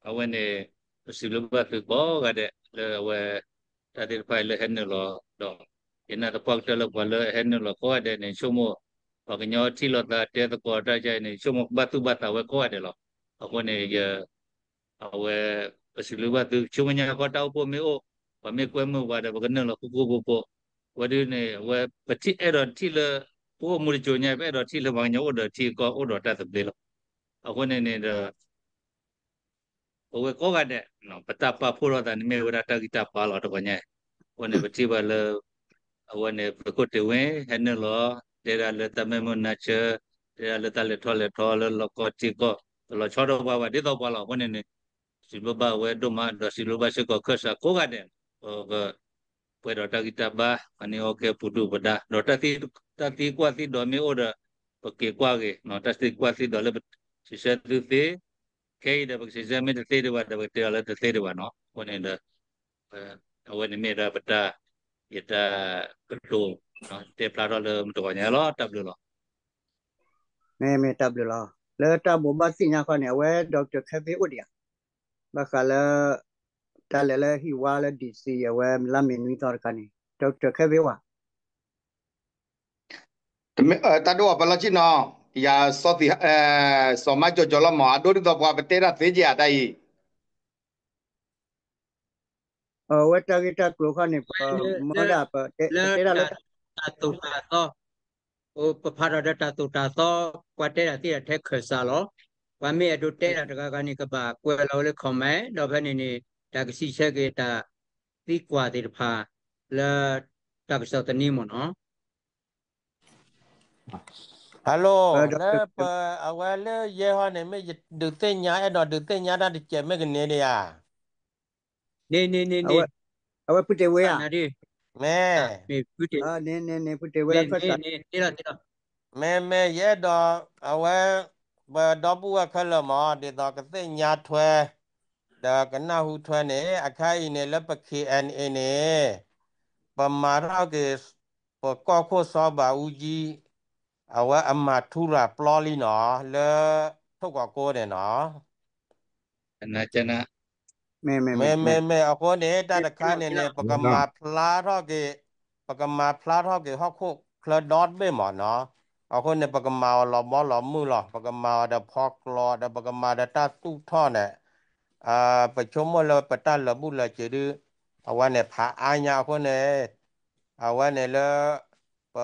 အဝဲန့ၣ်, ပစံးဘျုးဘၣ်သုကိးဂၤဒဲးလၢအဝဲ, တၢ်သ့ၣ်တဖၣ်အံၤလၢဟဲနုာ်လီၤဒီး, ယနာ်သပှၢ်ကတၢၢ်လၢပှၤလၢအဟဲနုာ်လီၤကိးဂၤဒဲးန့ၣ် ဆိကမိၣ်, ပှၤကညီထံၣ်လိာ်သးတဲသကိးတၢ်ဒ်အံၤန့ၣ် ဆိကမိၣ်ကဘၣ်သူၣ်ဘၣ်သးဝဲကိးဂၤဒဲးလီၤ. အဃိန့ၣ်ယ အဝဲ, ပစံးဘျုးဘၣ်သု ဆူမဲာ်ညါဃီတၢ်အိၣ်ဖှိၣ်မ့ၢ်အိၣ်, ပှၤမ့ၢ်ကွဲမုာ်ပှၤဒီး ပကနုာ်လီၤဃူဃူဖိးဖိး, ဝဲဒ်န့ၣ် အဝဲပထံၣ်အဲၣ်ဒိးထံၣ်လၢ, ပအိၣ်မူတစိၤညါ ပအဲၣ်ဒိးထံၣ်လၢပှၤကညီအိၣ်ဒီးထံကီၢ်အိၣ်ဒီးတၢ်သဘျ့လီၤ. အဃိန့ၣ်န့ၣ်ဒီး ပဝဲကိးဂၤဒဲး, ပတၢ်ပာ်ဖှိၣ်ထီၣ်သးန့ၣ်မ့ၢ်ဝဲဒၣ်တၢ်ဂံၢ်တၢ်ဘါလီၤတဂီၤညါ, အဃိန့ၣ်ပထံၣ်ဘၣ်လၢ အဝဲန့ၣ် သုးခိၣ်တ့ၢ်ဝ့ ဟဲနုာ်လီၤ, တဲဒၣ်လၢတၢ်မ့ၢ်မုာ်နါဆၢ, တဲဒၣ်လၢတၢ်လဲၤထီၣ်လဲၤထီလၢလီၢ်ကီၢ်ထံကီၢ်, တလီၤဆီဒီးပှၤဘၣ်ဒ်သိးပှၤလီၤ. အဃိန့ၣ်န့ၣ်, စံးဘျုးဘၣ်ဝဲဒိၣ်မး ဒီးစံးဘျုးဘၣ်စ့ၢ်ကီးခၢၣ်စးကိးဂၤဒဲး, ပ, ပှဲၤဒီးတၢ်ဂံၢ်တၢ်ဘါ ပှၤန့ၢ်အီၣ်ကဲပူၤဒူၣ်ပဒါ, ဒီးတၢ်သံကွၢ်သံဒိးမ့ၢ်အိၣ်ဒီး, ပက့ၤကွၢ်ဂ့ၤ, တၢ်သံကွၢ်သံဒိးလၢပ, စံးဆၢသုသ့, ခဲအံၤဒီးပကစံးဆၢမ့ၢ်တသ့ဒံးဘၣ်ဒီး ပကတဲအီၤလၢတသ့ဒံးဘၣ်နီၤ. အဃိန့ၣ်ဒီး, အဝဲန့ၣ်မ့ၢ်ဒၣ်ပတၢ်, ယတၢ်ကတိၤ, တဲဖျါထီၣ်လၢမုၢ်တဂီၤညါလီၤ. တၢ်ဘျုးလီၤ. မ့ၢ်မ့ၢ်တၢ်ဘျုးလီၤ. လၢတၢ်ဘိးဘၣ်သ့ၣ်ညါခီန့ၣ် အဝဲ Doctor Kevin အိၣ်ဒံးဧါ, ဘၣ်ဃးလၢ တၢ်လဲၤလၢဟံၣ်ဝါလၢ D C အဝဲလါမ့ၤနွံသီတခါန့ၣ် Doctor Kevin ဝဲ တၢ်ဒိၣ်အပလီၢ်ဆ့ၣ်နီၤ, ယၤ, စီၤမၤကၠီၤကၠီၤလီၤမး အဒိဒ်သိးပှၤပတဲတၢ်သ့က့ၤဧါတၢ်အံၤ အဝဲတၢ်ဂ့ၢ်တၢ်ကျိၤခီန့ၣ် ပမၢဒၣ်ပတဲဒၣ်လၢ တၢ်သိၣ်တၢ်သီ, ပဖးထီၣ်ဒီးတၢ်သိၣ်တၢ်သီ, ပှၤတဲတၢ်သ့တၢ်ထဲခၢၣ်စးလီၤ. ပှၤမ့ၢ်အဲၣ်ဒိးတဲတၢ်တဂၤဂၤန့ၣ် ကဘၣ်ကွဲးလီၤဝဲလၢ comment ဒီးဖဲန့ၣ်န့ၣ် တၢ်ကစံးဆၢက့ၤတၢ်သံကွၢ်သ့ၣ်တဖၣ် လၢတၢ်ကစီၣ်သန့မ့ၢ်နီၤ Hello, လၢပ, အဝဲလၢယဲဟီန့ၣ် မ့ၢ်ယဒုးသ့ၣ်ညါ အဲၣ်ဒိးဒုးသ့ၣ်ညါတၢ်တစဲးမ့ၢ်ကန့ၢ်ဒံးဧါ, န့ၣ်န့ၣ်န့ၣ်န့ၣ်, အဝဲဖုတ့ၢ်ဝ့ဧါ, မ့ၢ်, မ့ၢ်, မ့ၢ်ယအဲၣ်ဒိး, အဝဲ, ပဒီပုၢ်ဝဲၢ်ခဲလၢာ်မး ဒ်သိးကသ့ၣ်ညါထွဲ, ဒီးကနၢ်ဟူထွဲန့ၣ် အခါအံၤန့ၣ်လၢပ K N A န့ၣ်, ပမၤထီၣ်က့ၤ ပကီၢ်ခိၣ်စီၤဘးအူကၠံ အဝဲအမၤထူရၤပျီလံနီၤ လၢထိၣ်ကီးကိန့ၣ်နီၤ, မ့ၢ်မ့ၢ်မ့ၢ် အဃိန့ၣ် တၢ်တခါန့ၣ်န့ၣ် ပကမၤဖျါထီၣ်က့ၤ, ပကမၤဖျါထီၣ်က့ၤဟီၣ်ခိၣ်ချၢဒီတဘ့ၣ်မးနီၤ, အဃိန့ၣ် ပကမၤအီၤလီၤဘီလီၤမုၢ်လီၤ, ပကမၤအီၤဒီးဖီကျိာ် ဒီးပကမၤဒီးတၢ်သူၣ်ထီၣ်န့ၣ် ပဆိကမိၣ်လၢပတၢ်လၢာ်ဘူၣ်လၢာ်စ့ၤဒုး, အဝဲန့ၣ်ဖးအါညါအဃိန့ၣ်, အဝဲန့ၣ်လၢ ပ,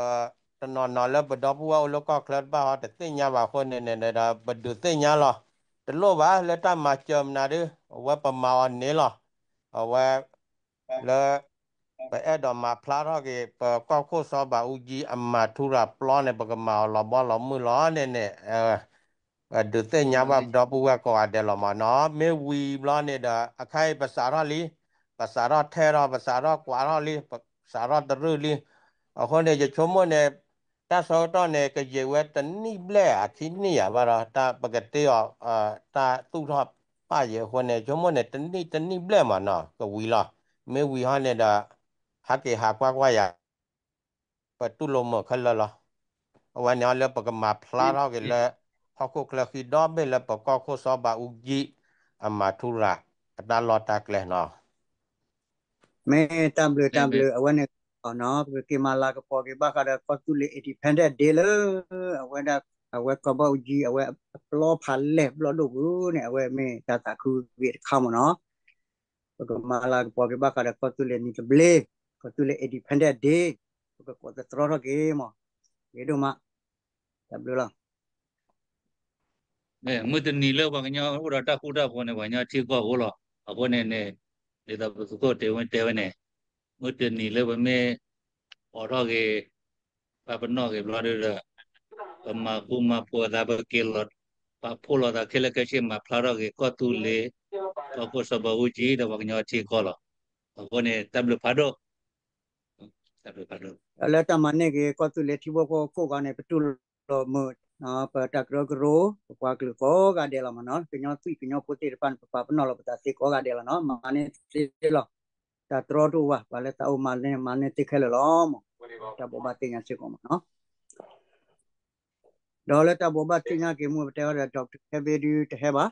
တနီၤနီၤလၢပဒီပုၢ်ဝဲၢ်အိၣ်လၢကီၢ်ချၢတဖၣ်ဟီတသ့ၣ်ညါဘၣ်အဃိန့ၣ်န့ၣ်ဒီး ပဒုးသ့ၣ်ညါလီၤ. တလိၣ်ဘၣ်လၢတၢ်မၤစၢၤမနုၤဒုး အဝဲပမၤအီၤန့ၣ်လီၤ. အဝဲ လၢ ပအဲၣ်ဒိးမၤဖျါထီၣ်က့ၤ ပကီၢ်ခိၣ်စီၤဘးအူကၠံအမၤထူရၤပျီန့ၣ် ပကမၤအီၤလီၤဘီလီၤမုၢ်လီၤန့ၣ်န့ၣ်, ဒုးသ့ၣ်ညါဘၣ်ပဒီပုၢ်ဝဲၢ်ကိးဂၤဒဲးလီၤမးနီၤ. မ့ၢ်ဝံၤဘျီန့ၣ်ဒီး အခါအံၤပစးထီၣ်လံ, ပစးထီၣ်ထဲထီၣ် ပစးထီၣ်ကွၢ်ထီၣ်လံ, ပစးထီၣ်တရုၢ်လံ. အဃိန့ၣ် ယဆိကမိၣ်န့ၣ် တၢ်ဆၢကတီၢ်န့ၣ် ကယံာ်ဝဲတနံၣ်ဘျဲၣ်အခံနံၣ်ယၤဘၣ်ဒီး တၢ်ပကတ့အီၤ တၢ်သူၣ်ထီၣ်ပာ်ယံာ်အဃိန့ၣ် ဆိကမိၣ်န့ၣ် တနံၣ်တနံၣ်ဘျဲၣ်မးနီၤ ကဝံၤလီၤ. မ့ၢ်ဝံၤဟီန့ၣ်ဒီး ဟးက့ၤဟးကွၢ်ကွၢ်ယၤ ပတူၢ်လိာ်မုာ်ခဲလၢာ်လီၤ. အဝဲန့ၣ်အီၤလၢပကမၤဖျါထီၣ်က့ၤလၢ ဟီၣ်ခိၣ်ချၢဃံဒီဘ့ၣ်လၢပကီၢ်ခိၣ်စီၤဘးအူကၠံ အမၤထူရၤ အတၢ်လီၢ်တၢ်ကျဲနီၤ. မ့ၢ်တၢ်ဘျုးတၢ်ဘျုး အဝဲန့ၣ် ပကက့ၤမၤလၤကပီၤက့ၤဘၣ်ဃးဒီးကီၢ်သူလ့ၤ Independence Day လၢ အဝဲဒၣ် အဝဲစီၤဘးအူကၠံ အဝဲအပျီဖးလဲၢ်ဘျီၣ်ဒိၣ်ပူၤန့ၣ် အဝဲမ့ၢ်တၢ်သးခုဂ့ၤတခါမးနီၤ. ပကမၤလၤကပီၤက့ၤဘၣ်ဃးဒီးကီၢ်သူလ့ၤနံၣ်သဘျ့, ကီၢ်သူလ့ၤ Independence Day ပကကိးသတြီထီၣ်က့ၤမး, ဂ့ၤဒိၣ်မး, တၢ်ဘျုးလီၤ. မုၢ်တနံၤလၢပှၤကညီအိၣ်ဒီးတၢ်ဃူတၢ်ဖိးန့ၣ် ပှၤကညီထံကီၢ်အိၣ်လီၤ. အဃိန့ၣ်န့ၣ် ဒ်သိးပသုးခိၣ်တ့ၢ်ဝ့တဲဝဲန့ၣ် မုၢ်တနံၤလၢပမ့ၢ်အိးထီၣ်က့ၤ ပာ်ပနီၣ်က့ၤဘျီဒုဒီး ပမၤဃူမၤဖိးသး ပက့ၤလီၤ ပာ်ဖှိၣ်လိာ်သးခဲလၢာ်ခဲဆ့ မၤဖျါထီၣ်က့ၤကီၢ်သူလ့ၤ ကီၢ်ခိၣ်စီၤဘးအူကၠံ ဒီးပှၤကညီထံကီၢ်လီၤ. အဃိန့ၣ် တၢ်ဘျုးဖးဒိၣ်, တၢ်ဘျုးဖးဒိၣ် ဒီးလၢတၢ်မၤန့ၢ်က့ၤကီၢ်သူလ့ၤထံဖိကီၢ်ဖိအဂီၢ်န့ၣ် ပတူၢ်လိာ်မုာ် ပတၢ်ကရၢကရိ ပပှၤကလုာ်ကိးဂၤဒဲးလီၤမ့ၢ်နီၤ, ကညီသွံၣ်ကညီဖိသ့ၣ်တဖၣ်န့ၣ် ပပာ်ပနီၣ်လီၤပသးသ့ကိးဂၤဒဲးလီၤနီၤ, မၤန့ၢ်သ့လီၤ. တၢ်တြီတအိၣ်ဘၣ်, ပှၤလၢသးအိၣ်မၤန့ၢ် မၤန့ၢ်သ့ခဲလၢာ်လီၤမ့ၢ်, တၢ်ဘိးဘၣ်သ့ၣ်ညါစ့ၢ်ကီးမ့ၢ်နီၤ. ဒီးလၢတၢ်ဘိးဘၣ်သ့ၣ်ညါက့ၤမ့ၢ် ပတဲအီၤဒီး Doctor Kevin ဒုတဟဲဘၣ်,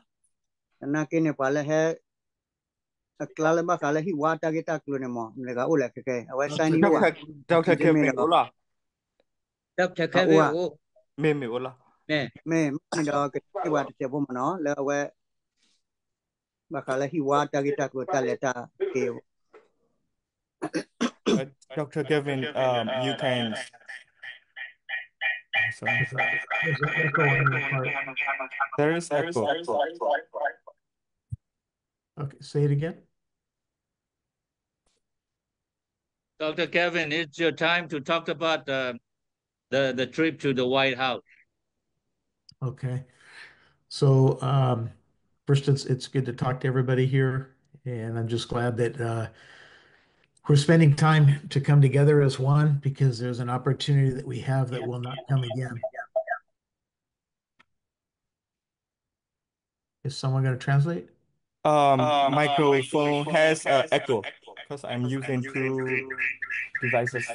သနာ်က့န့ၣ် ပှၤလၢဟဲ အကျါလၢဘၣ်ဃးလၢဟံၣ်ဝါတၢ်ဂ့ၢ်တၢ်ကျိၤန့ၣ်မ့ၢ် မတၤဂၤအိၣ်လဲၣ်ခဲကဲ, အဝဲ sign in အိၣ်ဧါ, Doctor Kevin အိၣ်လီၤ, Doctor Kevin အိၣ်, မ့ၢ်မ့ၢ်အိၣ်လီၤ, မ့ၢ်မ့ၢ်ဒီးကတဲပှၤတစဲးဖိမ့ၢ်နီၤ လၢအဝဲ ဘၣ်ဃးလၢဟံၣ်ဝါတၢ်ဂ့ၢ်တၢ်ကျိၤတၢ်လဲၤတၢ်က့ၤ Doctor Kevin, um, you can. Sorry. There's an echo on your part. There is echo. Okay, say it again. Doctor Kevin, it's your time to talk about the, the, the trip to the White House. Okay. So, um, first, it's, it's good to talk to everybody here, and I'm just glad that, uh, we're spending time to come together as one because there's an opportunity that we have that will not come again. Is someone gonna translate? Um, microphone has a echo because I'm using two devices.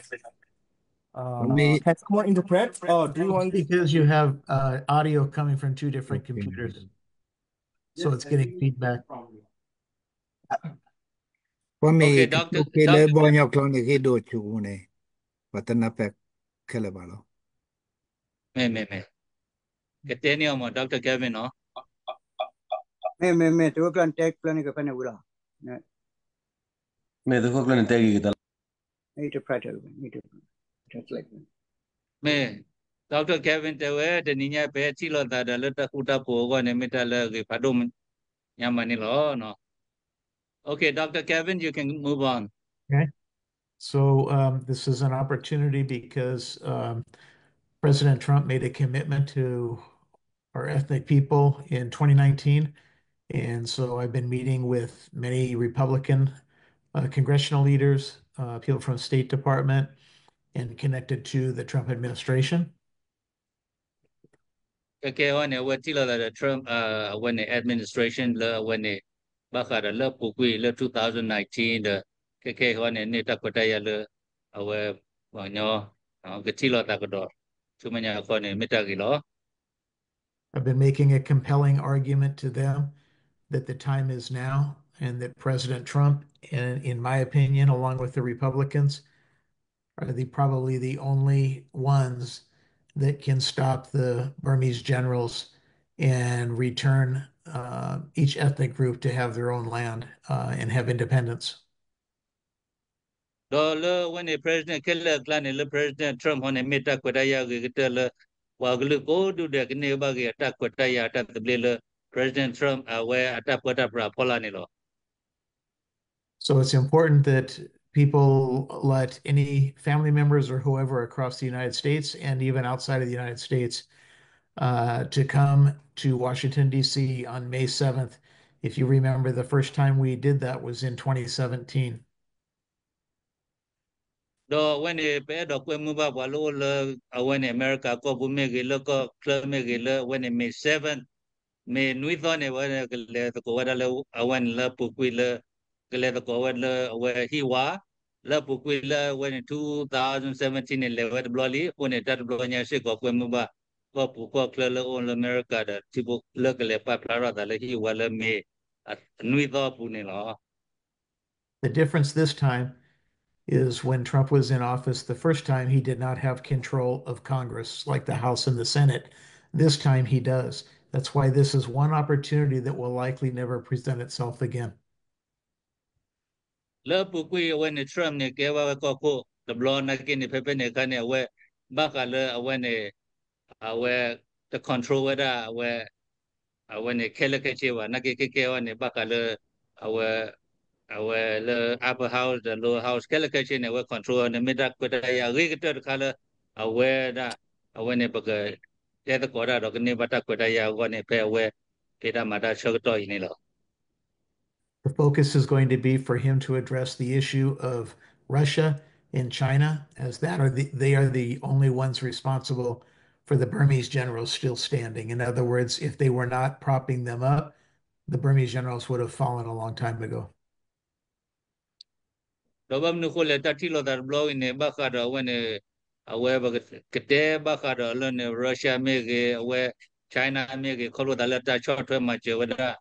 Um, can someone interpret, or do you want? Because you have, uh, audio coming from two different computers, so it's getting feedback. ပှၤမ့ၢ်က့လၢဘီညီကျိာ်န့ၣ် ဂ့ၢ်ဒိၣ်ဆူပူၤန့ၣ် ပှၤတနၢ်ပၢၢ်ခဲလၢာ်ဘၣ်လီၤ. မ့ၢ်မ့ၢ်မ့ၢ်, ကတဲန့ၢ်အီၤမ့ၢ် Doctor Kevin နီၤ. မ့ၢ်မ့ၢ်မ့ၢ် သုးခိၣ်ကျၢၢ်နတဲကျၢၢ်န့ၣ်ကဖဲန့ၣ်ဝံၤလီၤ. မ့ၢ်သုးခိၣ်ကျၢၢ်နတဲဂ့ၤကတၢၢ်လီၤ. မ့ၢ် Doctor Kevin တဲဝဲ တနံၤညါပဟဲထံၣ်လိာ်သးဒီးလၢတၢ်ဃူတၢ်ဖိးအဂီၢ်န့ၣ် မ့ၢ်တၢ်လၢအဂ့ၤဖးဒိၣ်ညါမးန့ၣ်လီၤ. Okay, Doctor Kevin, you can move on. Okay. So, um, this is an opportunity because, um, President Trump made a commitment to our ethnic people in twenty nineteen. And so I've been meeting with many Republican, uh, congressional leaders, uh, people from State Department, and connected to the Trump administration. ခဲကဲအံၤန့ၣ် အဝဲထံၣ်လိာ်သးဒီး Trump အဝဲန့ၣ် administration လၢအဝဲန့ၣ် ဘၣ်ဃးဒီးလၢအပူၤကွံာ်လၢ two thousand nineteen ဒီး ခဲကဲအံၤန့ၣ် န့ၢ်တၢ်ခွဲးတၢ်ယာ်လၢ အဝဲ ပှၤကညီ ကထံၣ်လိာ်သးကဒီး ဆူမဲာ်ညါအဃိန့ၣ် မ့ၢ်တၢ်ဂ့ၤလီၤ. I've been making a compelling argument to them that the time is now and that President Trump, in, in my opinion, along with the Republicans, are the, probably the only ones that can stop the Burmese generals and return, uh, each ethnic group to have their own land, uh, and have independence. ဒီးလၢအဝဲန့ၣ် president ခဲလၢာ်အကျါန့ၣ် လၢ President Trump ဟီန့ၣ် မ့ၢ်တၢ်ခွဲးတၢ်ယာ်ဂ့ၤကတၢၢ်လၢ ပှၤကလုာ်ကိးဒူၣ်ဒဲးကန့ၢ်ဘၣ်က့ၤအတၢ်ခွဲးတၢ်ယာ်အတၢ်သဘျ့လၢ President Trump အဝဲအတၢ်ပၢတၢ်ပြးအဖီလာ်န့ၣ်လီၤ. So it's important that people let any family members or whoever across the United States and even outside of the United States, uh, to come to Washington, D C on May seventh. If you remember, the first time we did that was in twenty seventeen. ဒီးအဝဲန့ၣ် ပအဲၣ်ဒိးကွဲမုာ်ဘၣ်ပှၤလၢအိၣ်လၢ အဝဲန့ၣ် အမဲရကၤကီၢ်ပူၤမ့ၢ်ဂ့ၤ လၢကီၢ်ချၢမ့ၢ်ဂ့ၤ လၢအဝဲန့ၣ် May seven, May နွံသီန့ၣ် အဝဲကလဲၤသကိးဝဲဒၣ်လၢ အဝဲန့ၣ်လၢပူၤကွံာ်လၢ ကလဲၤသကိးဝဲလၢအဝဲဟံၣ်ဝါ လၢပူၤကွံာ်လၢအဝဲန့ၣ် two thousand seventeen န့ၣ် လဲၤဝဲတဘျီလံ. အဃိန့ၣ် တၢ်တဘျီညါစ့ၢ်ကီးကွဲမုာ်ဘၣ် ကီၢ်ပူၤကီၢ်ချၢလၢအိၣ်လၢအမဲရကၤဒီး ထံဖိလၢကလဲၤပာ်ဖျါထီၣ်သးလၢဟံၣ်ဝါလၢ May နွံသီအပူၤန့ၣ်လီၤ. The difference this time is when Trump was in office the first time, he did not have control of Congress like the House and the Senate. This time he does. That's why this is one opportunity that will likely never present itself again. လၢပူၤကွံာ်အဝဲန့ၣ် Trump န့ၣ် ကဲဘၣ်ဝဲကီၢ်ခိၣ်တဘျီ နာ်က့န့ၣ် ဖဲဖဲန့ၣ်အခါန့ၣ် အဝဲ ဘၣ်ဃးလၢအဝဲန့ၣ် အဝဲတ control ဝဲဒၣ် အဝဲ အဝဲန့ၣ် ခဲလၢာ်ခဲဆ့ဘၣ်. နာ်က့ခဲကဲအံၤန့ၣ် ဘၣ်ဃးလၢ အဝဲ အဝဲလၢ upper house ဒီး lower house ခဲလၢာ်ခဲဆ့န့ၣ် အဝဲ control န့ၣ် မ့ၢ်တၢ်ခွဲးတၢ်ယာ်အဂ့ၤကတၢၢ်တခါလၢ အဝဲဒၣ် အဝဲန့ၣ် ပကတဲသကိးတၢ်ဒီး ကန့ၢ်ဘၣ်တၢ်ခွဲးတၢ်ယာ်အဂီၢ်န့ၣ် ဖဲအဝဲ ဖံးတၢ်မၤတၢ်ဆၢကတီၢ်အံၤန့ၣ်လီၤ. The focus is going to be for him to address the issue of Russia in China as that, or the, they are the only ones responsible for the Burmese generals still standing. In other words, if they were not propping them up, the Burmese generals would have fallen a long time ago. ဒီးဘၣ်မနုၤအဃိလဲၣ် တၢ်ထံၣ်လိာ်သးတဘျီအံၤန့ၣ် ဘၣ်ဃးဒီးအဝဲန့ၣ် အဝဲပကတဲဘၣ်ဃးဒီးလၢန့ၣ် Russia မ့ၢ်ဂ့ၤ အဝဲ China မ့ၢ်ဂ့ၤ ခီဖျိသးလၢတၢ်ဆီၣ်ထွဲမၤစၢၤဝဲဒၣ်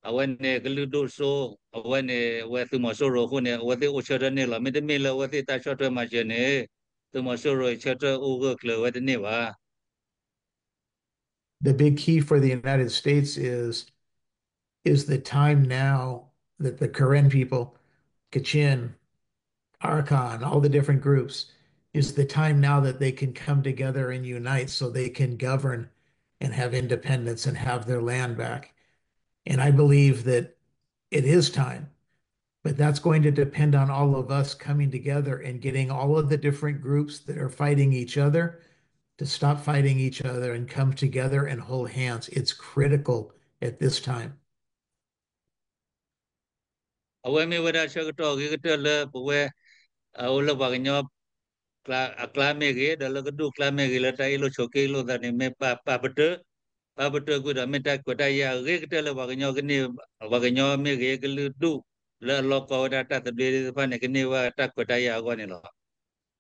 အဝဲန့ၣ်ကလုာ်ဒူၣ်စိ အဝဲန့ၣ် အဝဲသုးမီၤစိရိၤအဃိန့ၣ် အဝဲသ့ၣ်အိၣ်ဆၢထၢၣ်န့ၢ်လီၤ. မ့တမ့ၢ်လၢအဝဲသ့ၣ်တၢ်ဆီၣ်ထွဲမၤစၢၤန့ၣ် သုးမီၤစိရိၤအံၤဆၢထၢၣ်အိၣ်ဂၢၢ်ကျၢၤဝဲတန့ၢ်ဘၣ်. The big key for the United States is, is the time now that the Karen people, Kachin, Arakan, all the different groups, is the time now that they can come together and unite so they can govern and have independence and have their land back. And I believe that it is time. But that's going to depend on all of us coming together and getting all of the different groups that are fighting each other to stop fighting each other and come together and hold hands. It's critical at this time. အဝဲမ့ၢ်ဝဲဒၣ်ဆၢကတီၢ်အဂ့ၤကတၢၢ်လၢပဝဲ အအိၣ်လၢပှၤကညီ အကျါမ့ၢ်ဂ့ၤ ဒီးလၢကဒူၣ်ကျါမ့ၢ်ဂ့ၤ လၢတၢ်အ့ၣ်လိာ်ဆိးက့လိာ်သးန့ၣ် မ့ၢ်ပာ်ပာ်ပတၢၢ် ပာ်ပတၢၢ်ကွံာ်ဒီး မ့ၢ်တၢ်ခွဲးတၢ်ယာ်အဂ့ၤကတၢၢ်လၢပှၤကညီကန့ၢ် ပှၤကညီမ့ၢ်ဂ့ၤ ကလုာ်ဒူၣ်လၢအလီၢ်ကီဝဲဒၣ်တၢ်သဘျ့သ့ၣ်တဖၣ်န့ၣ် ကန့ၢ်ဝဲတၢ်ခွဲးတၢ်ယာ်အဂီၢ်န့ၣ်လီၤ.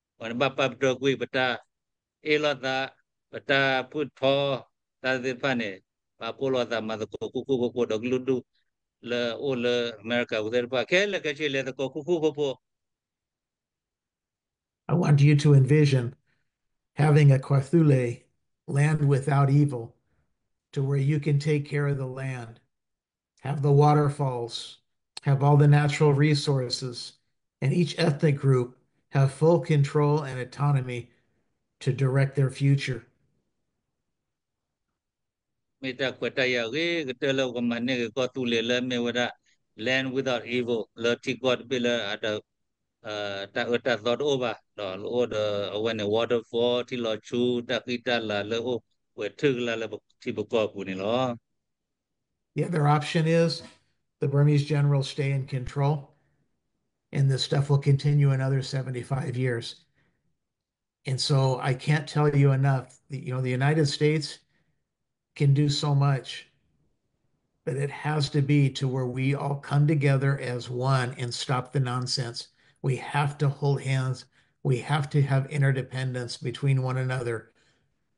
ပဘၣ်ပာ်ပတၢၢ်ကွံာ်ပတၢ်အ့ၣ်လိာ်သး ပတၢ်ဖုၣ်ထီ တၢ်သ့ၣ်တဖၣ်န့ၣ် ပာ်ဖှိၣ်လိာ်သးမၤသကိးဃူဃူဖိးဖိးဒီးကလုာ်ဒူၣ် လၢအအိၣ်လၢအမဲရကၤပူၤသ့ၣ်တဖၣ် ခဲလၢာ်ခဲဆ့လဲၤသကိးဃူဃူဖိးဖိး I want you to envision having a Kawthoolei, land without evil, to where you can take care of the land, have the waterfalls, have all the natural resources, and each ethnic group have full control and autonomy to direct their future. မ့ၢ်တၢ်ခွဲးတၢ်ယာ်ဂ့ၤကတၢၢ်လၢပကမၤန့ၢ်က့ၤကီၢ်သူလ့ၤလၢ မ့ၢ်ဝဲဒၣ် land without evil လၢထံကီၢ်တဘ့ၣ်လၢ တၢ်အၢတၢ်သီတအိၣ်ဘၣ် ဒီးလၢအိၣ်ဒီးအဝဲန့ၣ် waterfall ထံလီၤဆူ တၢ်ဃံတၢ်လၤလၢအိၣ်ဝဲထုကလါလၢပထံပကီၢ်အပူၤန့ၣ်လီၤ. The other option is the Burmese generals stay in control, and this stuff will continue another seventy-five years. And so I can't tell you enough. The, you know, the United States can do so much, but it has to be to where we all come together as one and stop the nonsense. We have to hold hands. We have to have interdependence between one another,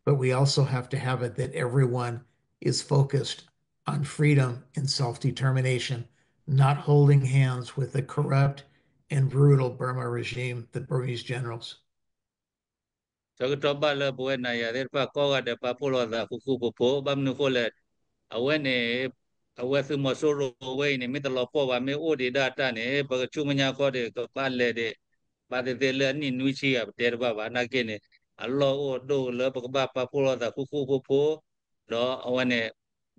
but we also have to have it that everyone is focused on freedom and self-determination, not holding hands with the corrupt and brutal Burma regime, the Burmese generals. ဆၢကတီၢ်ဘၣ်လၢပဝဲနၤယၤသ့ၣ်တဖၣ်ကိးဂၤဒဲး ပာ်ဖှိၣ်လိာ်သးဃူဃူဖိးဖိး ဘၣ်မနုၤအဃိလဲၣ် အဝဲန့ၣ် အဝဲသုးမီၤစိရိၤဝဲအံၤန့ၣ် မ့ၢ်တလီၤပှီၢ်ဘၣ် မ့ၢ်အိၣ်ဒံးဒၣ်တၢ်န့ၣ် ပကဆူမဲာ်ညါဃီဒီး ကဘၣ်လဲၤဒီး ဘၣ်သ့ၣ်သ့ၣ်လၢအနံၣ်နွံဆံဂၤ ပတဲတဘၣ်ဘၣ် နာ်က့န့ၣ် အလီၢ်အိၣ်ဒိၣ်လၢပကဘၣ်ပာ်ဖှိၣ်လိာ်သးဃူဃူဖိးဖိး ဒီးအဝဲန့ၣ်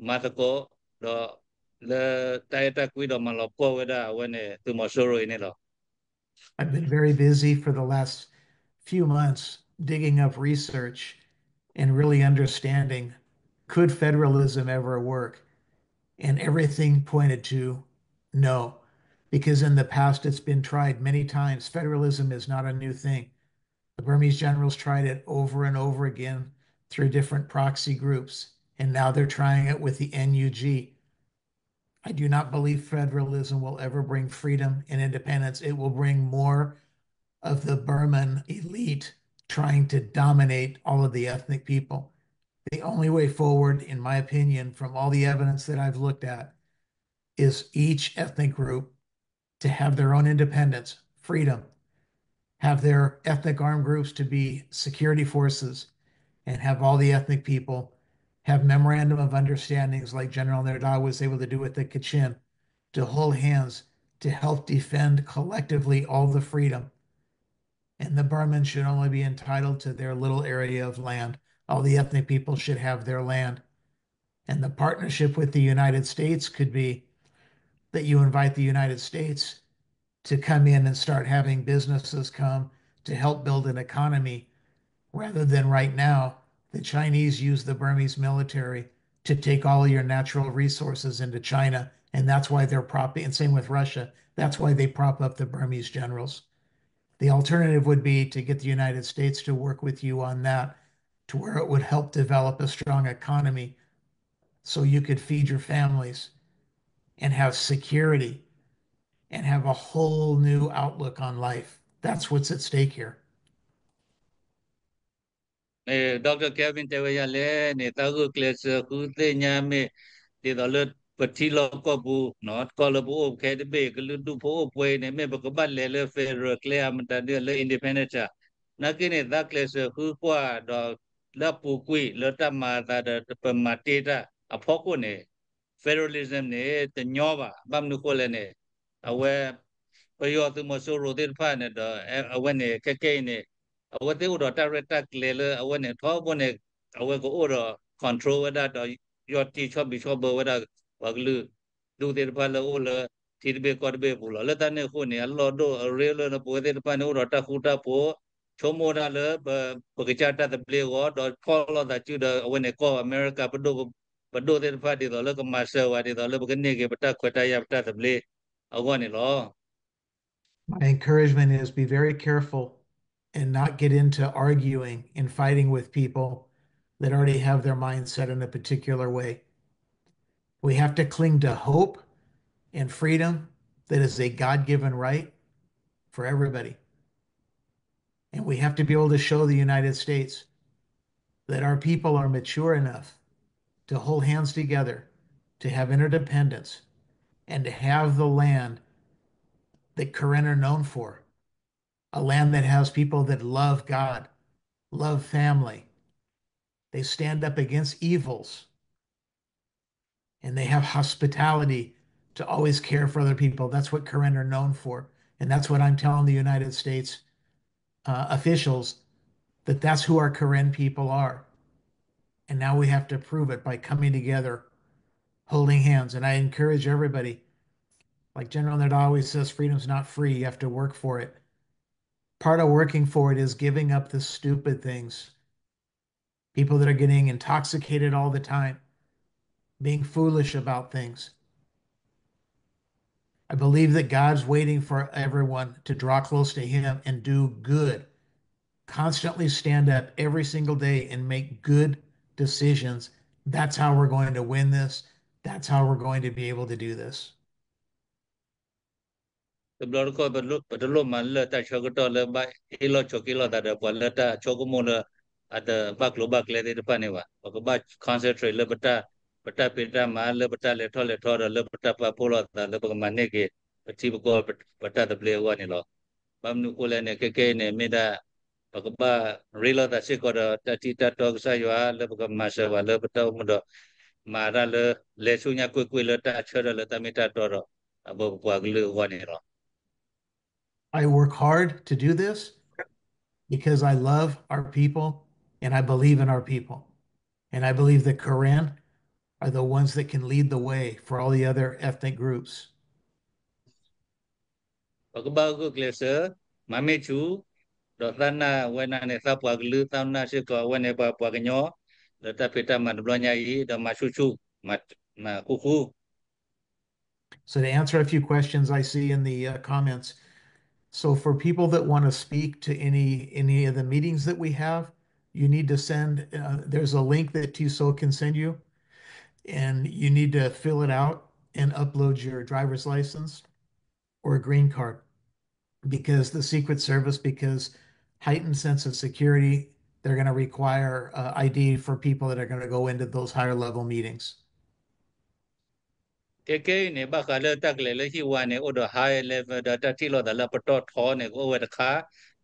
မၤသကိး ဒီးလၢတၢ်အဲၣ်တၢ်ကွံဒီးမၤလီၤပှီၢ်ဝဲဒၣ်အဝဲန့ၣ် သုးမီၤစိရိၤအံၤန့ၣ်လီၤ. I've been very busy for the last few months digging up research and really understanding, could federalism ever work? And everything pointed to no, because in the past it's been tried many times. Federalism is not a new thing. The Burmese generals tried it over and over again through different proxy groups, and now they're trying it with the N U G. I do not believe federalism will ever bring freedom and independence. It will bring more of the Burman elite trying to dominate all of the ethnic people. The only way forward, in my opinion, from all the evidence that I've looked at, is each ethnic group to have their own independence, freedom, have their ethnic armed groups to be security forces, and have all the ethnic people have memorandum of understandings like General Nerdá was able to do with the Kachin, to hold hands, to help defend collectively all the freedom. And the Burmans should only be entitled to their little area of land. All the ethnic people should have their land. And the partnership with the United States could be that you invite the United States to come in and start having businesses come to help build an economy, rather than right now, the Chinese use the Burmese military to take all your natural resources into China. And that's why they're propping, and same with Russia, that's why they prop up the Burmese generals. The alternative would be to get the United States to work with you on that to where it would help develop a strong economy so you could feed your families and have security and have a whole new outlook on life. That's what's at stake here. Doctor Kevin တဲဝဲဒ်လဲၣ်န့ၣ် သးဂုာ်ကျဲးစၢးဃုသ့ၣ်ညါမ့ၢ် ဒ်သိးလၢပထံလီၢ်ကီၢ်ပူၤ ကီၢ်လၢပအိၣ်ခဲတဘ့ၣ် ကလုာ်ဒူၣ်ဖိအိၣ်ပှဲၤအံၤန့ၣ် မ့ၢ်ပကဘၣ်လဲၤလၢ federal ကျဲအမတၤဒ်လၢ independent နာ်က့န့ၣ် သးကျဲးစၢးဃုကွၢ်ဒီး လၢအပူၤကွံာ်လၢတၢ်မၤအသးဒီး ပမၤတ့ၢ်တၢ်အဖီခိၣ်န့ၣ် federalism န့ၣ် တညီဘၣ်. ဘၣ်မနုၤဃိလဲၣ်န့ၣ် အဝဲ ပယီၤသုးမီၤစိရိၤသ့ၣ်တဖၣ်န့ၣ်ဒီး အဝဲန့ၣ် ခဲကဲအံၤန့ၣ် အဝဲသ့ၣ်အိၣ်ဒီးတၢ်ရဲၣ်တၢ်ကျဲၤလၢအဝဲန့ၣ် ထီဘိန့ၣ် အဝဲကအိၣ်ဒီး control ဝဲဒၣ်ဒီး ယီၢ်တံၢ်ဆီၣ်ဘံၣ်ဆီၣ်ဘၢဝဲဒၣ် ပှၤကလုာ်ဒူၣ်သ့ၣ်တဖၣ်လၢအိၣ်လၢ ထံတဘ့ၣ်ကီၢ်တဘ့ၣ်အပူၤလီၤ. လၢတၢ်န့ၣ်အဃိန့ၣ် အလီၢ်ဒိၣ်အရ့လၢပဝဲသ့ၣ်တဖၣ်န့ၣ် အိၣ်ဒီးတၢ်ဃူတၢ်ဖိး ဆိကမိၣ်တၢ်လၢ ပကစၢ်တၢ်သဘျ့အဂီၢ် ဒီးဖီၣ်လိာ်သးစုဒီး အဝဲန့ၣ်ကီၢ်အမဲရကၤ ပဒိၣ်သ့ၣ်တဖၣ်ဒ်သိးလၢကမၤစၢၤဝဲ ဒ်သိးလၢပကန့ၢ်က့ၤပတၢ်ခွဲးတၢ်ယာ်ပတၢ်သဘျ့အဂီၢ်န့ၣ်လီၤ. My encouragement is be very careful and not get into arguing and fighting with people that already have their mind set in a particular way. We have to cling to hope and freedom that is a God-given right for everybody. And we have to be able to show the United States that our people are mature enough to hold hands together, to have interdependence, and to have the land that Karen are known for, a land that has people that love God, love family. They stand up against evils. And they have hospitality to always care for other people. That's what Karen are known for. And that's what I'm telling the United States uh, officials, that that's who our Karen people are. And now we have to prove it by coming together, holding hands. And I encourage everybody, like General Nada always says, freedom's not free. You have to work for it. Part of working for it is giving up the stupid things. People that are getting intoxicated all the time, being foolish about things. I believe that God's waiting for everyone to draw close to Him and do good. Constantly stand up every single day and make good decisions. That's how we're going to win this. That's how we're going to be able to do this. တဘျီတခီၣ် ပတလိၣ်မၤလၢတၢ်ဆၢကတီၢ်လၢဘၣ်ဟ့ၣ်လီၤဆိးက့လိာ်သးဒီးပှၤလၢတၢ်ဆိကမိၣ်လၢ အတဘၣ်ကျိၤဘၣ်ကျဲသ့ၣ်တဖၣ်န့ၣ်ဘၣ်. ပကဘၣ် concentrate လၢပတၢ် ပတၢ်ဖံးတၢ်မၤ လၢပတၢ်လဲၤထီၣ်လဲၤထီဒီး လၢပတၢ်ပာ်ဖှိၣ်လိာ်သး လၢပကမၤန့ၢ်က့ၤ ပထံပကီၢ် ပတၢ်သဘျ့အဂီၢ်န့ၣ်လီၤ. ဘၣ်မနုၤအဃိလဲၣ်န့ၣ် ခဲကဲအံၤန့ၣ် မ့ၢ်ဒၣ် ပကဘၣ်ရ့လိာ်သးစ့ၢ်ကီးဒီး တၢ်ထံၣ်တၢ်တီကစၢ်ယွၤ လၢပကမၤစၢၤဘၣ်လၢပတၢ်အိၣ်မူဒီး မၤတၢ်လၢ လဲၤဆူညါကွ့ၢ်ကွ့ၢ်လၢတၢ်ဆၢထၢၣ်လၢတၢ်မ့ၢ်တၢ်တီဒီး အဘၣ်ပပှၤကလုာ်အဂီၢ်န့ၣ်လီၤ. I work hard to do this because I love our people and I believe in our people. And I believe the Karen are the ones that can lead the way for all the other ethnic groups. ပကဘၣ်ဂုာ်ကျဲးစၢး မၤမ့ၢ်ဆူၣ်, ဒီးသးနာ်ဝဲဒၣ်န့ၣ် သးပှၤကလုာ် သးနာ်စ့ၢ်ကီးအဝဲန့ၣ် ပှၤပှၤကညီ လၢတၢ်ဖံးတၢ်မၤတဘျီညါအံၤ ဒီးမၤဆူၣ်ဆူၣ် မၤဃူဃူ. So to answer a few questions I see in the uh, comments, so for people that want to speak to any any of the meetings that we have, you need to send. Uh, there's a link that T S O can send you, and you need to fill it out and upload your driver's license or a green card because the Secret Service, because heightened sense of security, they're going to require uh, I D for people that are going to go into those higher level meetings. ခဲကဲအံၤန့ၣ် ဘၣ်ဃးလၢတၢ်ကလဲၤလၢဟံၣ်ဝါန့ၣ် အိၣ်ဒီး high level ဒီးတၢ်ထံၣ်လိာ်သးလၢပတီၢ်ထီန့ၣ် ကအိၣ်ဝဲတခါ,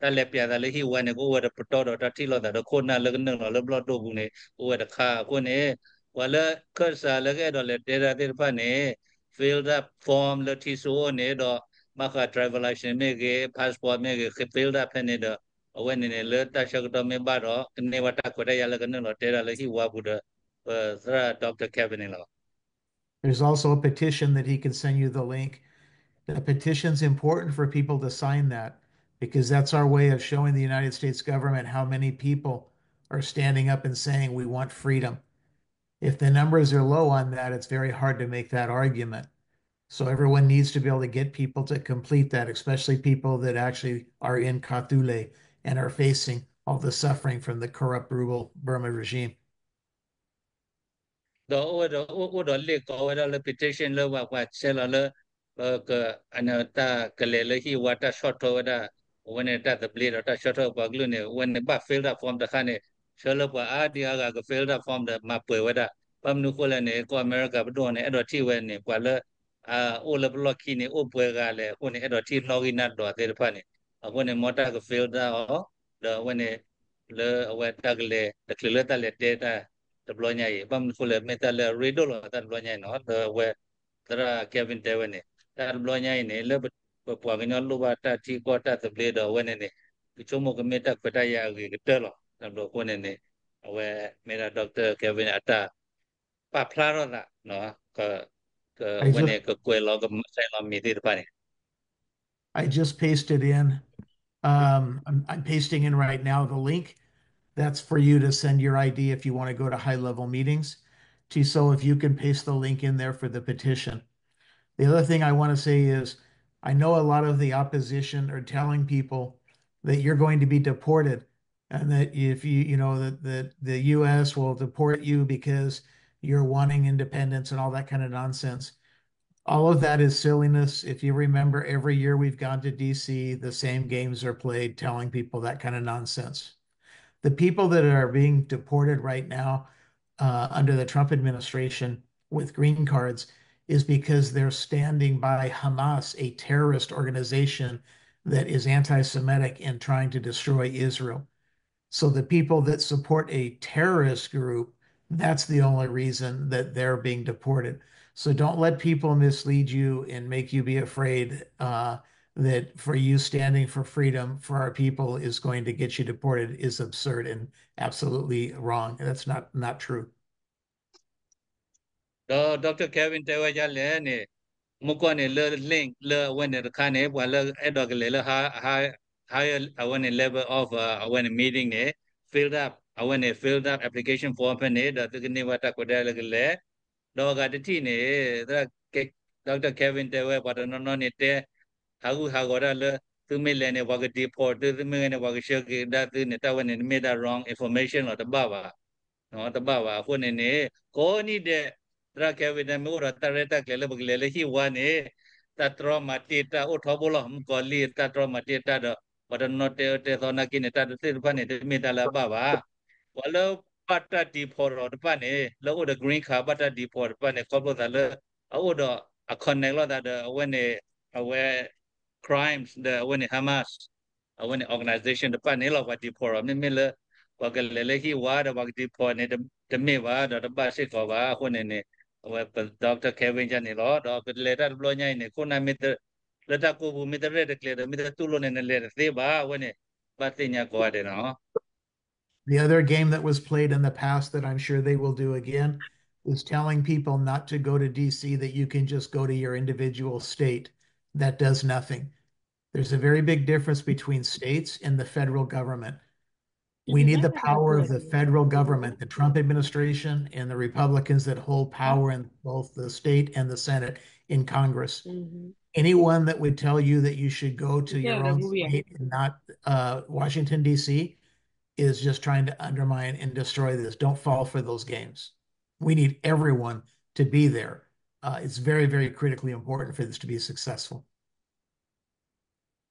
တၢ်လဲၤပျးသးလၢဟံၣ်ဝါန့ၣ် ကအိၣ်ဝဲတပတီၢ်ဒီးတၢ်ထံၣ်လိာ်သးဒီး ခိၣ်နၢ်လၢကနုာ်လီၤလၢဘျီၣ်ဒိၣ်ပူၤန့ၣ် ကအိၣ်ဝဲတခါအဃိန့ၣ် ပှၤလၢခၢၣ်စးလၢကအဲၣ်ဒိးလဲၤတဲတၢ်သ့ၣ်တဖၣ်န့ၣ် fill up form လၢထံစိအိၣ်န့ၣ်ဒီး ဘၣ်ဃး driver license မ့ၢ်ဂ့ၤ passport မ့ၢ်ဂ့ၤ fill up ဖဲန့ၣ်ဒီး အဝဲန့ၣ်န့ၣ် လၢတၢ်ဆၢကတီၢ်မ့ၢ်ဘၣ်ဒီး ကန့ၢ်ဘၣ်တၢ်ခွဲးတၢ်ယာ်လၢကနုာ်လီၤတဲတၢ်လၢဟံၣ်ဝါပူၤဒီး ပသရၣ် Doctor Kevin န့ၣ်လီၤ. There's also a petition that he can send you the link. The petition's important for people to sign that because that's our way of showing the United States government how many people are standing up and saying we want freedom. If the numbers are low on that, it's very hard to make that argument. So everyone needs to be able to get people to complete that, especially people that actually are in Katule and are facing all the suffering from the corrupt, brutal Burma regime. ဒီးအိၣ်ဝဲဒီး အိၣ်အိၣ်ဒီးလ့ၣ်ကိးဝဲဒၣ်လၢ petition လၢပှၤပှၤဆဲးလီၤလၢ ပက အန့ၣ်တၢ်ကလဲၤလၢဟံၣ်ဝါတၢ်ဆီၣ်ထွဲဝဲဒၣ် အဝဲန့ၣ်တၢ်သဘျ့ဒီးတၢ်ဆီၣ်ထွဲပှၤကလုာ်န့ၣ် အဝဲန့ၣ်ဘၣ် fill တၢ် form တခါန့ၣ် ဆှၢလၢပှၤအါဒံအါဂၤက fill တၢ် form ဒီးမၤပှဲၤဝဲဒၣ် ဘၣ်မနုၤဃိလဲၣ်န့ၣ် ကီၢ်အမဲရကၤပဒိၣ်န့ၣ် အဲၣ်ဒိးထံၣ်ဝဲန့ၣ် ပှၤလၢ အအိၣ်လၢပလီၢ်ခံန့ၣ် အိၣ်ပှဲၤဂၤလဲၣ် အဃိန့ၣ် အဲၣ်ဒိးထံၣ်နီၣ်ဂံၢ်နီၣ်ဒွးသ့ၣ်တဖၣ်န့ၣ် အဃိန့ၣ် မ်တၢ်က fill တၢ်အီၤ ဒီးအဝဲန့ၣ် လၢအဝဲတၢ်ကလဲၤ တချုးလၢတၢ်လဲၤတဲတၢ်တဘျီညါအံၤ ဘၣ်မနုၤဃိလဲၣ် မ့ၢ်တၢ်လၢအရ့ဒိၣ်လီၤတၢ်တဘျီညါအံၤနီၤ လၢအဝဲ သရၣ် Kevin တဲဝဲန့ၣ် တၢ်တဘျီညါအံၤန့ၣ် လၢပပှၤကညီလိၣ်ဘၣ်တၢ်ထံကီၢ်တၢ်သဘျ့ဒီး အဝဲန့ၣ်န့ၣ် ကဆိကမိၣ်ကမ့ၢ်တၢ်ခွဲးတၢ်ယာ်အဂ့ၤကတၢၢ်လီၤ. တၢ်ဘျီအဃိန့ၣ်န့ၣ် အဝဲမ့ၢ်ဒၣ် Doctor Kevin အတၢ်ပာ်ဖျါထီၣ်သး အဝဲန့ၣ်ကကွဲးလီၤကမၤစဲလီၤမံၤသ့ၣ်တဖၣ်န့ၣ် I just pasted in. Um, I'm, I'm pasting in right now the link. That's for you to send your I D if you want to go to high level meetings. Tiso, if you can paste the link in there for the petition. The other thing I want to say is I know a lot of the opposition are telling people that you're going to be deported and that if you, you know, that, that the U S will deport you because you're wanting independence and all that kind of nonsense. All of that is silliness. If you remember, every year we've gone to D C, the same games are played, telling people that kind of nonsense. The people that are being deported right now uh, under the Trump administration with green cards is because they're standing by Hamas, a terrorist organization that is anti Semitic and trying to destroy Israel. So the people that support a terrorist group, that's the only reason that they're being deported. So don't let people mislead you and make you be afraid uh, that for you standing for freedom for our people is going to get you deported is absurd and absolutely wrong. That's not, not true. ဒီး Doctor Kevin တဲဝဲဒ်လဲၣ်န့ၣ် မုၢ်ကီၢ်န့ၣ်လၢ link လၢအဝဲန့ၣ်တခါန့ၣ် ပှၤလၢအဲၣ်ဒိးကလဲၤလၢ high, high အဝဲန့ၣ် level of အဝဲန့ၣ် meeting န့ၣ် fill up အဝဲန့ၣ် fill up application form ဖဲန့ၣ် ဒီးသုကန့ၢ်ဘၣ်တၢ်ခွဲးတၢ်ယာ်လၢကလဲၤ ဒီးအဂၤတထံၣ်န့ၣ် Doctor Kevin တဲဝဲ ပှၤတနီၤနီၤန့ၣ်တဲ ဟးဂူာ်ဟးဂီၤတၢ်လၢ သုမ့ၢ်လဲၤန့ၣ် ပှၤက deport သု သုမ့ၢ်ဂ့ၤန့ၣ် ပှၤကဆှၢက့ၤဒၣ်သုန့ၣ် တၢ်ဝဲန့ၣ် မ့ၢ်ဒၣ် wrong information လီၤ တဘၣ်ဘၣ် တဘၣ်ဘၣ် အဃိန့ၣ်န့ၣ် ကိးနံၣ်ဒဲး သရၣ် Kevin တဲ မ့ၢ်အိၣ်ဒီးတၢ်ရဲၣ်တၢ်ကျဲၤလၢပကလဲၤလၢဟံၣ်ဝါန့ၣ် တၢ်တြီမၤတ့ၢ်တၢ်အိၣ်ထီဘိလီၤ မုၣ်ကီၤလံၢ်တၢ်တြီမၤတ့ၢ်တၢ်ဒီး ပှၤတနီၤတဲအၢတဲသီနာ်က့န့ၣ် တၢ်သ့ၣ်တဖၣ်န့ၣ် တမ့ၢ်တၢ်လၢအဘၣ်ဘၣ် ပှၤလၢဘၣ်တၢ် deport ဒီးတဖၣ်န့ၣ် လၢအိၣ်ဒီး green card ဘၣ်တၢ် deport တဖၣ်န့ၣ် ခီဖျိသးလၢ အအိၣ်ဒီးအ connect လိာ်သးဒီးအဝဲန့ၣ် အဝဲ crimes ဒီးအဝဲန့ၣ် Hamas အဝဲန့ၣ် organization တဖၣ်န့ၣ်လီၤ ပှၤ deport ဒီး မ့မ့ၢ်လၢ ပှၤကလဲၤလၢဟံၣ်ဝါဒီးပှၤက deport န့ၣ် တမ့ၢ်ဘၣ်ဒီးတဘၣ်စ့ၢ်ကီးဘၣ် အဃိန့ၣ်န့ၣ် အဝဲ Doctor Kevin ယၤန့ၣ်လီၤ ဒီးပလဲၤတၢ်တဘျီညါအံၤန့ၣ် ခိၣ်နၢ်မ့ၢ်တ လၢတၢ်ကိၢ်ပူၤမ့ၢ်တရဲၣ်တကျဲၤဒီး မ့ၢ်တတူၢ်လိာ်န့ၣ် နလဲၤတသ့ဘၣ် အဝဲန့ၣ် ဘၣ်သ့ၣ်ညါကိးဂၤဒဲးနီၤ The other game that was played in the past that I'm sure they will do again is telling people not to go to D C, that you can just go to your individual state. That does nothing. There's a very big difference between states and the federal government. We need the power of the federal government, the Trump administration, and the Republicans that hold power in both the state and the Senate in Congress. Anyone that would tell you that you should go to your own state and not uh, Washington, D C, is just trying to undermine and destroy this. Don't fall for those games. We need everyone to be there. Uh, it's very, very critically important for this to be successful.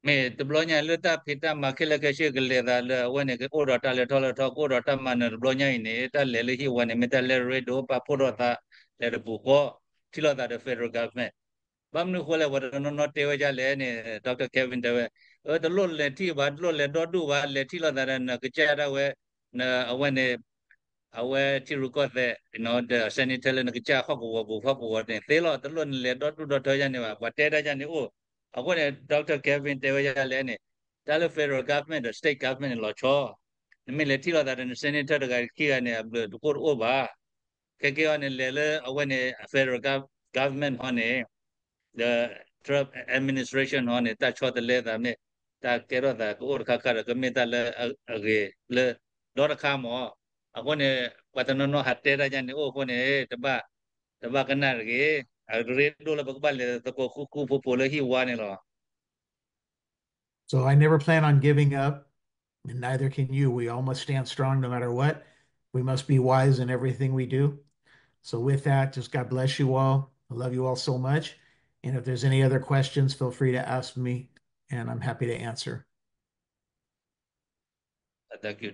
မ့ၢ်တဘျီညါလၢတၢ်ဖံးတၢ်မၤခဲလၢာ်ခဲဆ့ကလဲၤသးလၢအဝဲန့ၣ် ကအိၣ်ဒီးတၢ်လဲၤထီၣ်လဲၤထီ ကအိၣ်ဒီးတၢ်မၤနၢၤတဘျီညါအံၤန့ၣ် တၢ်လဲၤလၢဟံၣ်ဝါန့ၣ် မ့ၢ်တၢ်လၢအရ့ဒိၣ် ပာ်ဖှိၣ်ထီၣ်သး လဲၤတပူၤဃီ ထံၣ်လိာ်သးဒီး federal government ဘၣ်မနုၤအဃိလဲၣ် ပှၤတနီၤနီၤတဲဝဲဒ်လဲၣ်န့ၣ် Doctor Kevin တဲဝဲ တလိၣ်လဲၤထံၣ်ဘၣ် တလိၣ်လဲၤဒီဒူၣ်ဘၣ် လဲၤထံၣ်လိာ်သးဒီးနကစၢ်ဒၣ်ဝဲ အဝဲန့ၣ် အဝဲထံရူၢ်ကီၢ်သဲး ဒီး senator လၢနကစၢ်ဟီၣ်ကဝီၤပူၤဟီၣ်ကဝီၤန့ၣ်သ့လီၤ တလိၣ်နလဲၤဒီဒူၣ်ဒီထၢယၤန့ၣ်ဘၣ် ပှၤတဲတၢ်ယၤန့ၣ်အိၣ် အဃိန့ၣ် Doctor Kevin တဲဝဲဒ်လဲၣ်န့ၣ် တၢ်လၢ federal government ဒီး state government န့ၣ်လီၤဆီ နမ့ၢ်လဲၤထံၣ်လိာ်သးဒီးန senator တဂၤခံဂၤန့ၣ် အဘျုးတကိၣ်တအိၣ်ဘၣ် ခဲကဲအီၤန့ၣ် လဲၤလၢအဝဲန့ၣ် federal gov- government ဟီန့ၣ် ဒီး Trump administration ဟီန့ၣ် တၢ်ဆီတလဲသးမ့ၢ် တၢ်ကဲထီၣ်သးကအိၣ်တခါခါဒီး ကမ့ၢ်တၢ်လၢအဂ့ၤလၢ ဒီတခါမး အဃိန့ၣ် ပှၤတနီၤနီၤဟးတဲတၢ်ယၤန့ၣ်အိၣ်အဃိန့ၣ် တဘၣ် တဘၣ်ကနၣ်တဂ့ၤ အရ့ဒိၣ်လၢပကဘၣ်လဲၤသကိးဃူဃူဖိးဖိးလၢဟံၣ်ဝါန့ၣ်လီၤ. So I never plan on giving up, and neither can you. We all must stand strong no matter what. We must be wise in everything we do. So with that, just God bless you all. I love you all so much. And if there's any other questions, feel free to ask me, and I'm happy to answer. Thank you,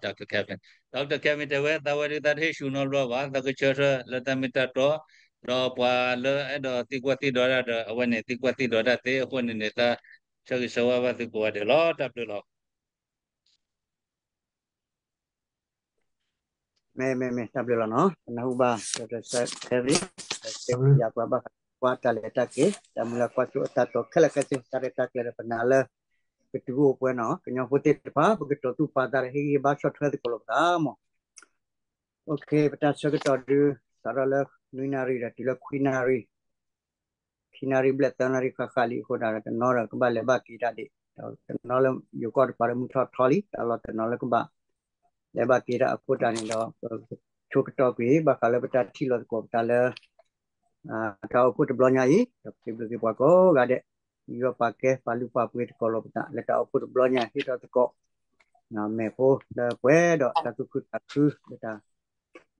Doctor Kevin. Doctor Kevin တဲဝဲ သးဝဲဒုးသးတဟ့ၣ်ဆူၣ်နီတဘျီဘၣ်, သးကဆၢထၢၣ်လၢတၢ်မ့ၢ်တၢ်တီ, ဒီးပှၤလၢအဲၣ်ဒိးသံကွၢ်သံဒိးတၢ်ဒီး အဝဲန့ၣ်သံကွၢ်သံဒိးတၢ်သ့အဃိန့ၣ်န့ၣ် သးဆၢဂ့ၤဆၢဝါဘၣ်သုကိးဂၤဒဲးလီၤ. တၢ်ဘျုးလီၤ. မ့ၢ် မ့ၢ် မ့ၢ် တၢ်ဘျုးလီၤနီၤ, ပနၢ်ဟူဘၣ် Doctor Kevin တဲပယၤပှၤဘၣ်ဃးကွၢ်တၢ်လဲၤတၢ်က့ၤ တၢ်မုၢ်လၢ်ကွၢ်စိအတၢ်တိာ်ခဲလၢာ်ခဲဆ့ တၢ်ရဲၣ်တၢ်ကျဲၤဒီးပနာ်လၢ ပတုၤအိၣ်ပှဲၤနီၤ ကညီဖိသ့ၣ်တဖၣ် ပကတိၤသူၣ်ပာ်သးဒီးဟ့ၣ်ဂံၢ်ဟ့ၣ်ဘါဆီၣ်ထွဲသကိးလိာ်ပသးမး. ပတၢ်ဆၢကတီၢ်ဒုး စးထီၣ်လၢနွံနၣ်ရံၣ်ဒီးတုၤလၢခွံနၣ်ရံၣ် ခံနၣ်ရံၣ်ဘျဲၣ်သၢနၣ်ရံၣ်ဃၣ်ဃၣ်လံအဃိဒီး တနီၤဒီးကဘၣ်လဲၤဘၣ်က့ၤတၢ်ဒံး ဒီးတနီၤလၢယိၤကီၢ်တပၤဒီးမုၢ်ထီၣ်ထီလံ တၢ်လီၢ်တနီၤလၢကဘၣ်လဲၤဘၣ်က့ၤတၢ်အဃိတၢ်န့ၣ်ဒီး ပဆိကတီၢ်ကွံာ်ဘၣ်ဃးလၢပတၢ်ထံၣ်လိာ်သကိးပသးလၢ တၢ်အိၣ်ဖှိၣ်တဘျီညါအံၤ ဒီးပစံးဘျုးက့ၤပှၤကိးဂၤဒဲး ယွၤပာ်ကဲပာ်လုၢ်ပာ်ပှ့ၤသကိးလိာ်ပသး လၢတၢ်အိၣ်ဖှိၣ်တဘျီညါဟ့ၣ်ထီၣ်သကိး မဲာ်ဖိလၢပှဲၤဒီးတၢ်သူၣ်ခုသးခု လၢတၢ်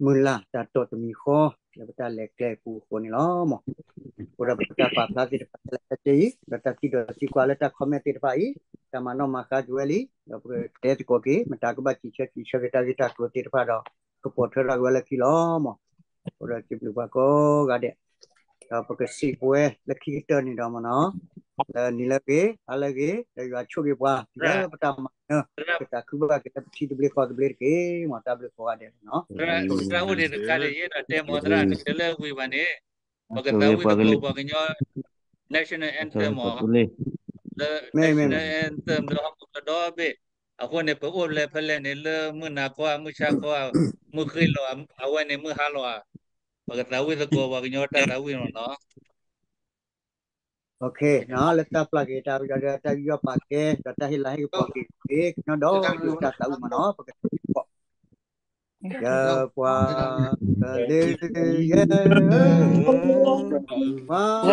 မုၢ်လၢ်တၢ်တိာ်တမံၤဃီ လၢပတၢ်လဲၤကျဲအပူၤအဃိန့ၣ်လီၤ. အိၣ်ဒီးပတၢ်ပာ်ဖျါသ့ၣ်တဖၣ်လၢအကဲအံၤ ဒီးတၢ်သံဒီးသံကွၢ်လၢတၢ် comment သ့ၣ်တဖၣ်အံၤ တၢ်မၤနီၣ်မၤဃါက့ၤဝဲလံ ဒီးပကတဲသကိးက့ၤ မတၤကဘၣ်စံးဆၢစံးဆၢက့ၤတၢ်ဂ့ၢ်တၢ်ကျိၤသ့ၣ်တဖၣ်ဒီး ကပိာ်ထွဲထီၣ်က့ၤဝဲလၢခံလီၤမး. အိၣ်ဒီးစံးဘျုးပှၤကိးဂၤဒဲး ဒီးပကစံးပဝဲလၢခံကတၢၢ်န့ၣ်ဒီးမ့ၢ်နီၤ လၢနံၤလၢအဂ့ၤ ဟါလၢအဂ့ၤ ဒီးယွၤဆိၣ်ဂ့ၤပှၤ တုၤလၢပတၢ်မၤနၢၤ ပကသးခုဘၣ်က့ၤလၢပထံသဘျ့ကီၢ်သဘျ့တက့ၢ်မး တၢ်ဘျုးကိးဂၤဒဲးနီၤ. သရၣ်အိၣ်ဒံးတကးဒံးယဲဒီးတဲမ့ၢ်သရၣ် နတလၢဝံၤဘၣ်န့ၣ် ပကသးဝံၣ်သကိးပှၤကညီ national anthem မ့ၢ် လၢ national anthem လၢဟီၣ်ခိၣ်ချၢဒီဘ့ၣ် အဃိန့ၣ် ပအိၣ်လဲၤဖဲလဲၣ်န့ၣ် လၢမုၢ်နၤခီ မုၢ်ဆါခီ မုၢ်ဃ့လီၤ အဝဲန့ၣ်မုၢ်ဟါလီၤဧါ ပကသးဝံၣ်သကိးပှၤကညီတၢ်သးဝံၣ်လီၤနီၤ. လၢတၢ်ပျၢ်က့ၤတၢ် တၢ်ယူးယီၣ်ပာ်ကဲ ဒီးတၢ်ဟ့ၣ်လၤဟ့ၣ်ကပီၤက့ၤ ကညီဒီကလုာ်တၢ်သးဝံၣ်မ့ၢ်နီၤ ပက ယပှၤကလုာ်ယဲ ပှၤလၢ အဝံ